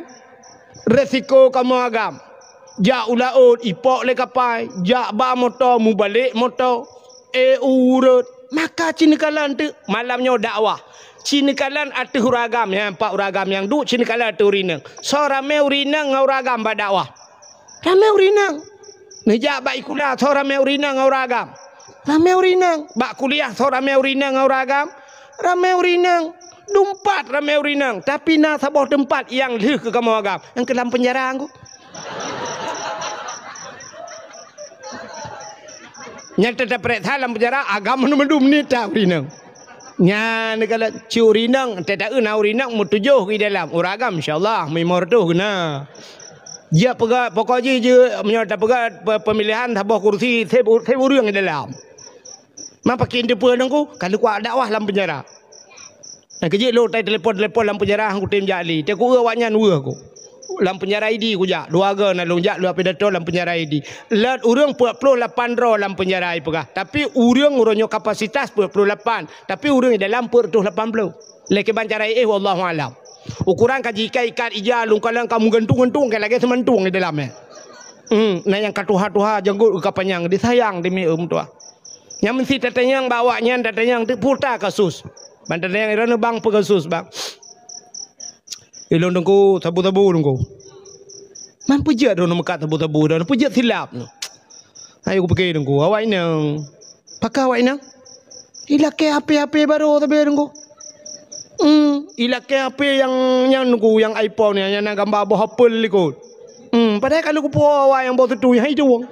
Resiko kamoe agam. Jak u laôt, ipok lé kapai, jak ba moto, mubalek moto. Eh, ureueng, maka ci neukalon teuk malam nyoe dakwah. Ci neukalon ateueh ureueng agam, nyan pat ureueng agam nyang duek, ci neukalon ateueh ureueng inong. Soe ramé ureueng inong ngon ureueng agam bak dakwah? Ramé ureueng inong. Neujak bak sikula, soe ramé ureueng inong ngon ureueng agam? Ramé ureueng inong. Bak kuliah, soe ramé ureueng inong ngon ureueng agam? Ramé ureueng inong. Dumpat ramé ureueng inong. Tapi na saboh teumpat nyang lheueh keu kamoe agam. Nyang keu lam peunjara, Teungku. Nyang teupeuriksa lam peunjara, agam mandum-mandum nita ureueng inong. Nyan neukalon ci ureueng inong, teuta na ureueng inong meutujoh i dalam. Ureueng agam, insya Allah, meulima reutôh na. Jeuet peugah, pokok jih jeuet, meunyoe tapeugah pe-, pemilihan saboh kursi, seb u-, seb ureueng di dalam. Ma pakon teupeue Teungku, ka lheueh kuat dakwah lam peunjara. Nyang keujeuet lôn tai telepon-telepon lam peunjara, han kutem jak lé. Teungku, awaknyan weueh ku. Lam peunjara Idi kujak. Dua go na lôn jak, lôn pidato lam peunjara Idi. Lôn ureueng peuet ploh lapan droe lam peunjara ipeugah. Tapi ureueng uroe nyoe kapasitas peuet ploh lapan. Tapi ureueng di dalam peuet reutôh lapan ploh. Lé kiban cara éh, wallahu alam. Ukuran ka jiikat-ikat ija, lungkalan ka meugantung-gantung, ka lagèe seumantung di dalam, eh. Hmm, na nyang ka tuha-tuha, janggot ka panyang, disayang demi, eh, meutuah. Nyang meusti tatanyong bak awaknyan, tatanyong teuk peue kasus. Ban tatanyong droeneuh, "Bang, peue kasus, Bang?" "Ilôn Teungku, sabu-sabu Teungku." "Man peue jeuet droeneuh meukat sabu-sabu, droeneuh peue jeuet silap nyoe?" Ayo kupike Teungku, awak inong. Pakon awak inong? Ilakèe H P-H P barô sabe Teungku. Hmm, ilakèe H P nyang, nyang Teungku, nyang iPhone nyang, nyang na gamba boh apel likot. Hmm, padahai ka lheueh kupo awak nyang boh teutui, hai tuwong.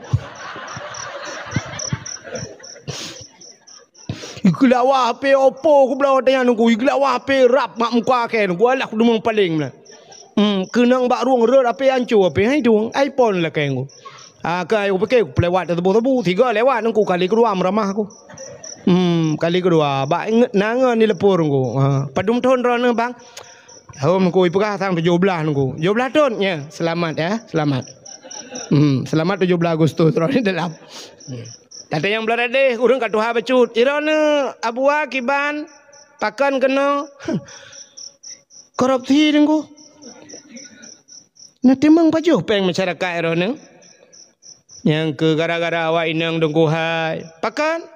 Igeulawa H P Oppo kubloe watèe nyan Teungku, igeulawa H P rab mak muka kèe Teungku, alah kudeungoe paleng meunan. Hmm, keunong bak rueng rhot H P, ancô H P, hai tuwong, iPhone lakèe Teungku. Ah, ka ayo pike, pelewat teubô-teubô, tiga lewat Teungku, kali keudua meuramah ku. Hmm, kali keudua, bak ingat na ngon di leupur Teungku. Ha, padum thon droeneuh, Bang? Hom Teungku, ipeugah sang tujoh blah Teungku. Tujoh blah thon, ya, selamat ya, selamat. Hmm, selamat tujoh blah Agustus, droeneuh dalam. Hmm. Tatanyong blah radeh, ureueng ka tuha bacut. Droeneuh Abua kiban, pakon keunoe korupsi Teungku. Na timang pajoh péng masyarakat droeneuh. Nyang keu gara-gara awak inong Teungku hai. Pakon?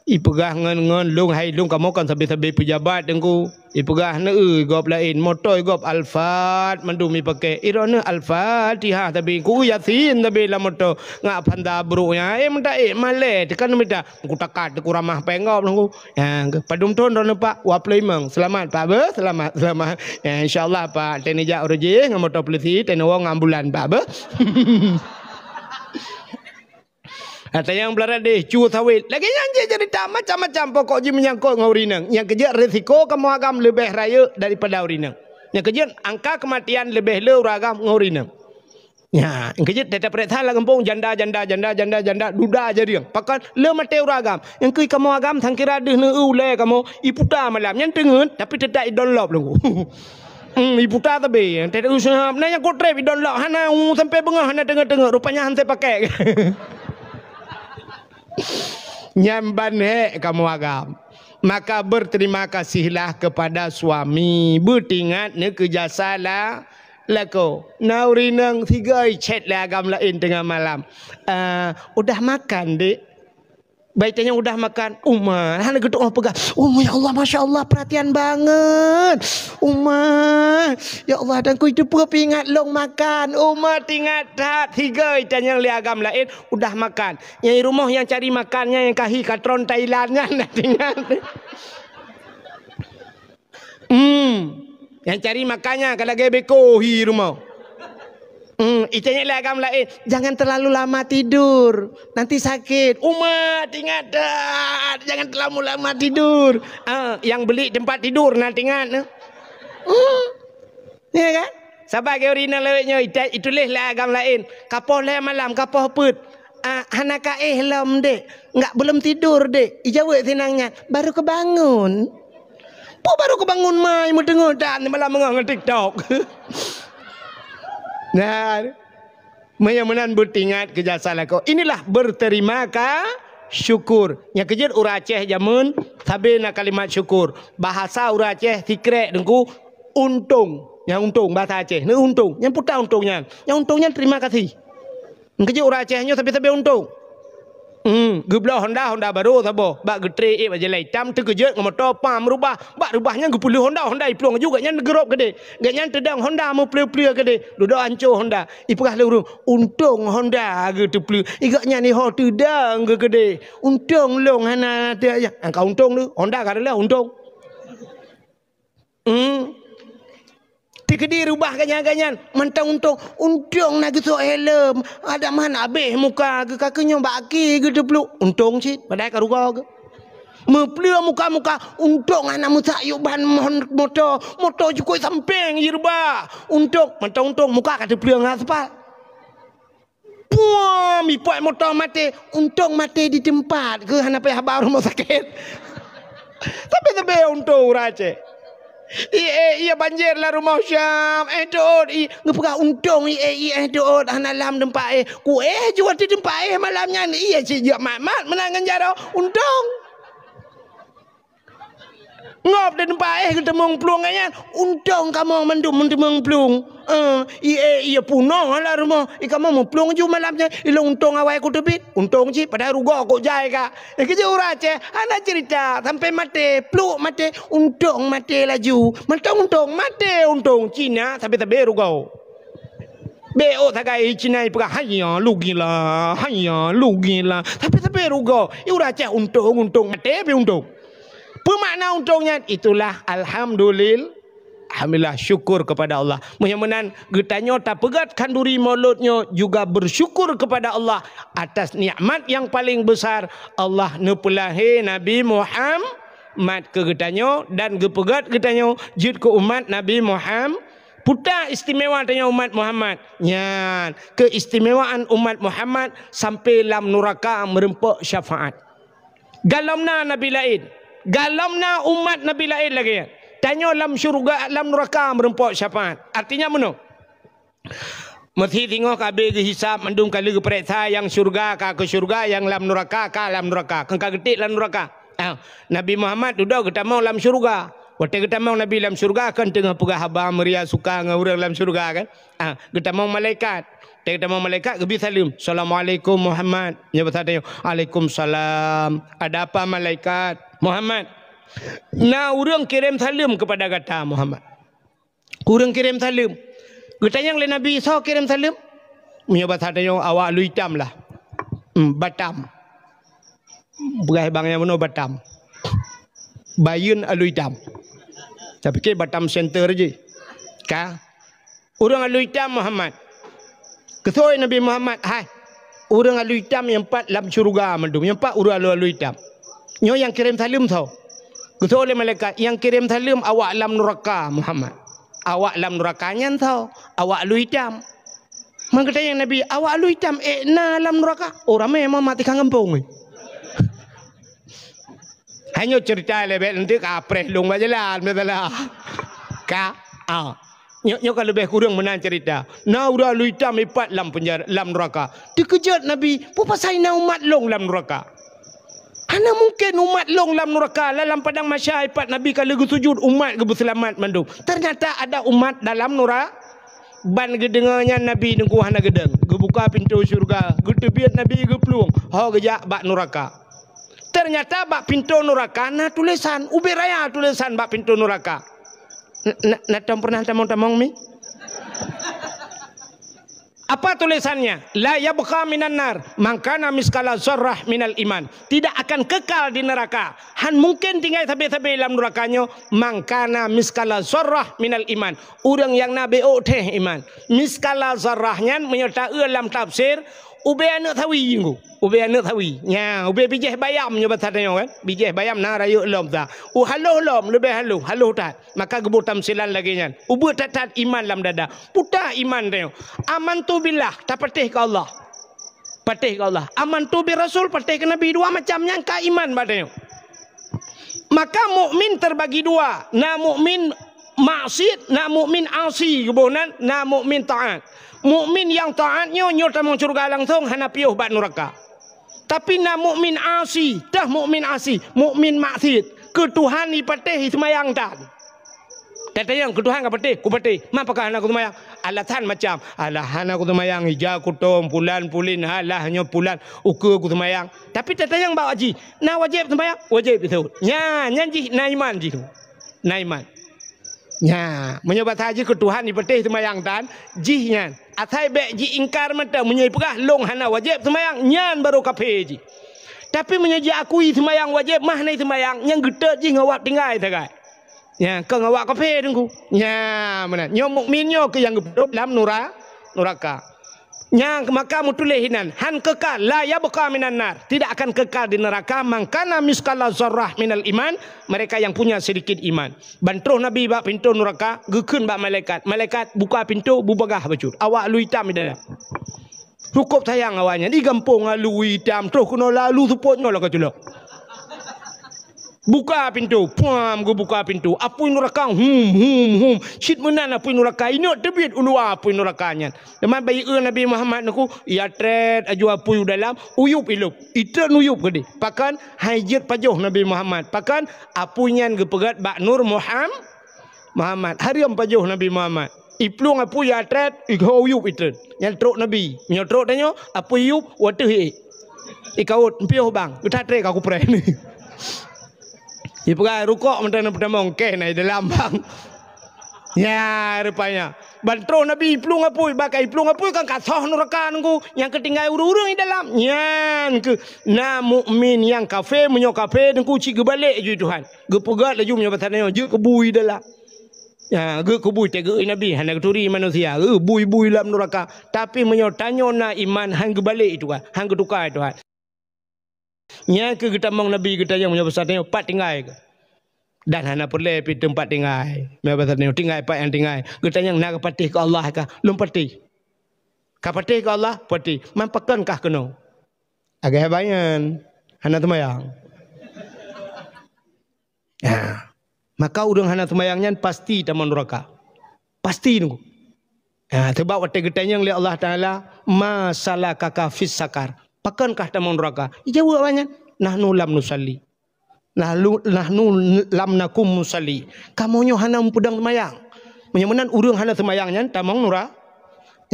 Ipeugah ngon, ngon lôn hai lôn kamoe kon sabe-sabe peujabat Teungku. Ipeugah neu gob laén, moto gob Alphard mandum ipakè. Droeneuh Al-Fatihah sabe, ku Yasin sabe lam moto. Ngat phanda brok nyan, eh, meuta, eh, malèe, teuka neumita. Ku takat, ku ramah péng gob Teungku. Ya, padum thon droeneuh Pak? Dua ploh limong. Selamat Pak, beuh. Selamat, selamat. Ya, insya Allah Pak, teuneuk jak uroe jih ngon moto polisi, teuneuk woe ngon ambulan Pak, beuh. Tatanyong blah radeh, cue sawét. Lagèe nyan jih cerita macam-macam, pokok jih meunyangkot ngon ureueng inong. Nyang keujeuet resiko kamoe agam leubeh rayeuk daripada ureueng inong. Nyang keujeuet angka kematian leubeh le ureueng agam ngon ureueng inong. Ya, nyang keujeuet teutab peureksa lam gampông, janda, janda, janda, janda, janda, duda jariang. Pakon le maté ureueng agam. Nyang keu kamoe agam, sangkira deuh neu ulée kamoe, iputa malam. Nyan teungeut, tapi teutap idon lop lunggu. Hmm, iputa tabe. Teutab useuhab. Nah, nyang kotrep idon lop. Hana, uh, sampai beungoh hana teungeut-teungeut. Rupanya hana pakai. Nyan ban hék kamoe agam. Maka berterima kasihlah kepada suami. Beutingat neu keu jasa la-, lakoe. Na ureueng inong sigoe chat lé agam laén teungoh malam. "Ah, udah makan, Dek?" Bai tanyong udah makan, "Uma." Hana geutu'oh peugah, "Uma, ya Allah, masya Allah, perhatian banget. Uma, ya Allah, dan kui teupeu peuingat lôn makan. Uma, tingat that." Sigoe tanyong lé agam laén, udah makan. Nyang di rumoh nyang cari makan nyan nyang kahi katron Thailand nyan, na tingat. Hmm. Nyang cari makan nyan ka lagée beko hi rumoh. Hmm, itanyong lé agam laén, "Jangan terlalu lama tidur, nanti sakit." Uma, tingat that, jangan terlalu lama tidur. Ah, nyang beli tempat tidur na tingat. Hmm. Ya kan? Saban keu ureueng inong lawét nyoe, ita-, ituléh lé agam laén. Kapoh lhée malam, kapoh peuet. "Ah, hana ka éh lom, Dek. Enggak, belum tidur, Dek." Ijaweueb sinang nyan, "Baru kebangun." Peue baru kebangun mai meuteungeut dan malam beungoh ngon TikTok. Nah, meunyoe meunan beutingat keu jasa lakoe. Inilah berterima ka-, syukur. Nyang keujeuet ureueng Aceh jameun sabe na kalimat syukur. Bahasa ureueng Aceh sikrek teungku, untông. Nyang untông bahasa Aceh. Neu untông. Nyang puta untông nyan. Nyang untông nyan terima kasih. Nyang keujeuet ureueng Aceh nyoe sabe-sabe untông. Hmm, geubloe Honda, Honda barô saboh. Bak geutré ék bak jalan itam, teukeujot ngon moto pam reubah. Bak reubah nyan geupeulheueh Honda, Honda iplueng laju, gobnyan geurob keudeh. Gobnyan teudong Honda meupleue-pleue keudeh. Dudoe ancô Honda. Ipeugah lé ureueng, "Untông Honda geuteupleue." Gobnyan iho teudong geukeudeh. "Untông lôn hana teu-, ya." Angka untông tu, Honda ka reuloh untông. Hmm. Teukeudi reubah gobnyan-gobnyan, mantong untông. Untông na geusok helm. Adak man abéh muka geuh, ka keuh nyoe bak aki geuteupluek. Untông cit, padahai ka rugoe geuh. Meupleue muka-muka, untông hana meusak yub ban mon-, moto. Moto jukôi sampéng jireubah. Untông, mantong untông, muka ka teupleue ngon aspal. Puam, ipoh moto maté. Untông maté di teumpat, keu hana payah ba rumoh sakét. Tapi-tapi untông ureueng Aceh. I, eh, iya banjir lam rumoh Syam, eh, teuôt, i, geupeugah untông, i, eh, i, eh, teuôt, hana lam teumpat, eh. Ku, eh, jeuet di teumpat, eh, malam nyan, iya cit jeuet mat-mat meunan ngon jaroe, untông. Ngop di teumpat éh geuteumong plueng nyan, untông kamoe mandum meuteumong plueng. Eh, ié, ié punoh lam rumoh, i kamoe meuplueng ju malam nyan, ilôn untông awai kuteubiet, untông cit padahai rugoe kok jai ka. Eh, keujeuet ureueng Aceh, hana cerita, sampai maté, pluek maté, untông maté laju. Mantong untông, maté untông, Cina sabe-sabe rugoe. Bék ôk sagai Cina ipeugah, "Haiya, lugila, haiya, lugila." Sabe-sabe rugoe, i ureueng Aceh untông, untông, maté pih untông. Peue makna untông nyan? Itulah alhamdulil-, alhamdulillah, syukur kepada Allah. Meunyoe meunan geutanyoe tapeugét khanduri mulod nyoe juga bersyukur kepada Allah atas nikmat yang paling besar, Allah neupeulahé Nabi Muhammad keu geutanyoe dan geupeugét geutanyoe jeuet keu umat Nabi Muhammad. Peue istimewa tanyoe umat Muhammad? Nyan, keistimewaan umat Muhammad sampai lam nuraka meureumpok syafaat. Galom na nabi laén, galom na umat nabi laén lagée nyan. Tanyoe lam syeuruga, lam nuraka meureumpok syafaat. Artinya meunoe. Meusé singoh ka abéh geuhisab mandum, ka lheueh geupareksa nyang syeuruga ka keu syeuruga, nyang lam nuraka ka lam nuraka. Kon ka geutiek lam nuraka. Ah, Nabi Muhammad dudoe geutamong lam syeuruga. Watée geutamong Nabi lam syeuruga, kon teungoh peugah haba meuria suka ngon ureuëng lam syeuruga kan? Ah, geutamong malaikat. Watée geutamong malaikat, geubri saleuem, "Assalamualaikum Muhammad." Nyoe basa tanyoe, "Waalaikumsalam. Ada apa malaikat?" "Muhammad, na ureuëng kirém saleuem keupada gata, Muhammad." Ureuëng kirém saleuem. Geutanyong lé Nabi, "Soe kirém saleuem?" Meunyoe basa tanyoe, awak Alue Itam lah. Hmm, Batam. Peugah bang nyang bunoe Batam. Bayeuen Alue Itam. Tapike Batam Center jih. Ka. Ureuëng Alue Itam Muhammad. Keusoe Nabi Muhammad, "Hai, ureuëng Alue Itam nyang pat lam syeuruga mandum, nyang pat ureuëng Alue, Alue Itam. Nyoe nyang kirém saleuem soe?" Keusoe lé malaikat, "Nyang kirém saleuem awak lam nuraka, Muhammad." "Awak lam nuraka nyan soe?" "Awak Alue Itam." Maka geutanyong Nabi, "Awak alu itam ék na lam nuraka?" Oh, ramé Muhammad tikang gampông. Hanyoe cerita lebek nanti kapreh lông bak jalan, beutala. Ka, ah. Nyoe, nyoe ka leubeh kureueng meunan cerita. Na ureuëng alu itam ipat lam penjara, lam nuraka. Teukeujot Nabi, "Peue pasai na umat lông lam nuraka?" Hana mungken umat lông lam nuraka, lam padang mahsyar ipat Nabi ka lheueh geusujud, umat geubeuseulamat mandum. Ternyata ada umat dalam nura-, ban geudeungoe nyan Nabi Teungku hana geudong. Geubuka pintoe syeuruga, geuteubiet Nabi geuplueng, ho geujak bak nuraka. Ternyata bak pintoe nuraka na tulésan, ubé raya tulésan bak pintoe nuraka. Na, na, na tom pernah tamong-tamong mi? Apa tulisannya? "La yabqa minan nar man kana miskala zarrah minal iman." Tidak akan kekal di neraka. Han mungken tinggai sabe-sabe lam neraka nyoe, "man kana miskala zarrah minal iman." Ureuëng nyang na beuôk théh iman. Miskala zarrah nyan meunyoe taeu lam tafsir, ubé aneuëk sawi jih. Ubé aneuëk sawi. Nya, ubé bijéh bayam nyoe basa tanyoe kan. Bijéh bayam na rayeuk lom sa. U haloh lom, leubeh haloh, haloh that. Maka geuboh tamsilan lagée nyan. Ubeut that-that iman lam dada. Puta iman tanyoe. Amantu billah, tapatéh keu Allah. Patéh keu Allah. Amantu bir rasul, patéh keu Nabi. Dua macam nyan ka iman bak tanyoe. Maka mukmin terbagi dua. Na mukmin maksiat, na mukmin asi. Geuboh nan, na mukmin taat. Mukmin nyang taat nyoe, nyoe tamong syeuruga langsong, hana piôh bak nuraka. Tapi na mukmin asi, tah mukmin asi, mukmin maksiat. Keu Tuhan ipatéh iseumayang tan. Tatanyong keu Tuhan ka patéh, kupatéh. Ma pakon hana kuseumayang? Alasan macam, alah hana kuseumayang, ija kutom, pulan pulin, alah nyoe pulan, ukeue kuseumayang. Tapi tatanyong bak jih, na wajéb seumayang? Wajéb beutôi. Nya, nyan jih na iman jih tu. Na iman. Nya, meunyoe basa jih keu Tuhan ipatéh seumayang tan, jih nyan. Asai bék jiingkar mantong, meunyoe ipeugah lông hana wajéb seumayang, nyan barô kafé jih. Tapi meunyoe jiakui seumayang wajéb, mah na seumayang, nyang geutot jih ngon awak tinggai sagai. Nya, kon ngon awak kafé teungku. Nya, meunan. Nyoe mukmin nyoe keuh nyang geupeuduek lam nura-, nuraka. Nyang maka meutuléh inan, han kekal, la yabqa minan nar, tidak akan kekal di neraka, man kana miskala zarrah minal iman, mereka yang punya sedikit iman. Ban troh Nabi bak pintoe nuraka, geukheun bak malaikat, "Malaikat, buka pintoe, beubagaih bacut. Awak alu itam di dalam." Cukôp sayang awaknyan, di gampông alu itam, troh keunoe lalu seupôt nyoe lagée tulok. Buka pintoe, puam geubuka pintoe. Apui nuraka, hum, hum, hum. Cit meunan apui nuraka, inok teubiet u luwa apui nuraka nyan. Teuma bak ié Nabi Muhammad nyoe, ya trét aju apui u dalam, uyup ilop. Itreun uyup keudeh. Pakon? Hai jeuet pajoh Nabi Muhammad. Pakon? Apui nyan geupeugét bak nur Muham-, Muhammad. Hareuem pajoh Nabi Muhammad. Iplueng apui ya trét, iho uyup itreun. Nyan trok Nabi. Meunyoe trok tanyoe, apui yup, wateuh ié. Ikawot, piôh bang. Geutat trét ka kupreh. Ipeugah rukok mantong na peutamong, keh na i dalam bang. Nya rupanya. Ban troh Nabi iplueng apui, bak iplueng apui kan ka soh nuraka nunggu. Nyang keutinggai ureuëng-ureuëng i dalam. Nyan keuh na mukmin nyang kafé, meunyoe kafé teungku cit geubalek ju Tuhan. Geupeugét laju meunyoe basa nyoe, jeuet keu bui dalam. Ya, geukeubui teugeue Nabi, hana geuturi manusia. Geubui-bui lam nuraka. Tapi meunyoe tanyoe na iman, han geubalek Tuhan, han geutuka Tuhan. Nyan keuh geutamong Nabi geutanyong meunyoe basa tanyoe, pat tinggai keuh. Dan hana peureulée pi teumpat tinggai. Meunyoe basa tanyoe, tinggai pat nyang tinggai. Geutanyong na kapatéh keu Allah kah? Lôn patéh. Kapatéh keu Allah? Patéh. Man pakon kah keunoe? Agak hebat nyan. Hana teumayang. Ya. Maka ureuëng hana teumayang nyan pasti tamong nuraka. Pasti nunggu. Ya, sebab watée geutanyong lé Allah Taala, "Ma salakaka fis sakar?" Pakon kah tamong nuraka? Ijaweueb awaknyan, "Nahnu lam nusalli." Nahnu, nahnu lam nakum musalli. Kamoe nyoe hana meupeudong teumayang. Meunyoe meunan ureuëng hana teumayang nyan tamong nura-,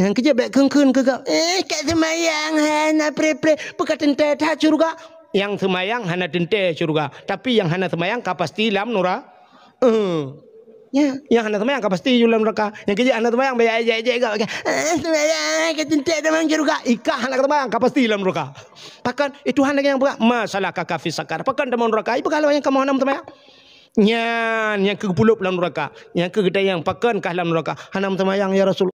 Nyang keujeuet bék kheun-kheun keu gop, "Eh, ka seumayang hana preh-preh, peue ka teuntée that syeuruga?" Nyang seumayang hana teuntée syeuruga, tapi nyang hana seumayang ka pasti lam nura-, eh. Ya, nyang hana seumayang ka pasti ju lam nuraka. Nyang keujeuet hana seumayang bék ejek-ejek gop, "Eh, seumayang ka teuntée tamong syeuruga." Ikah hana seumayang ka pasti lam nuraka. Pakon? Eh, Tuhan lagée nyang peugah, "Ma salakaka fi sakar?" Pakon tamong nuraka? Ipeugah lom nyang kamoe hana seumayang. Nyan nyang keu geupulop lam nuraka. Nyang keu geutanyong, "Pakon kah lam nuraka?" "Hana seumayang, ya Rasul."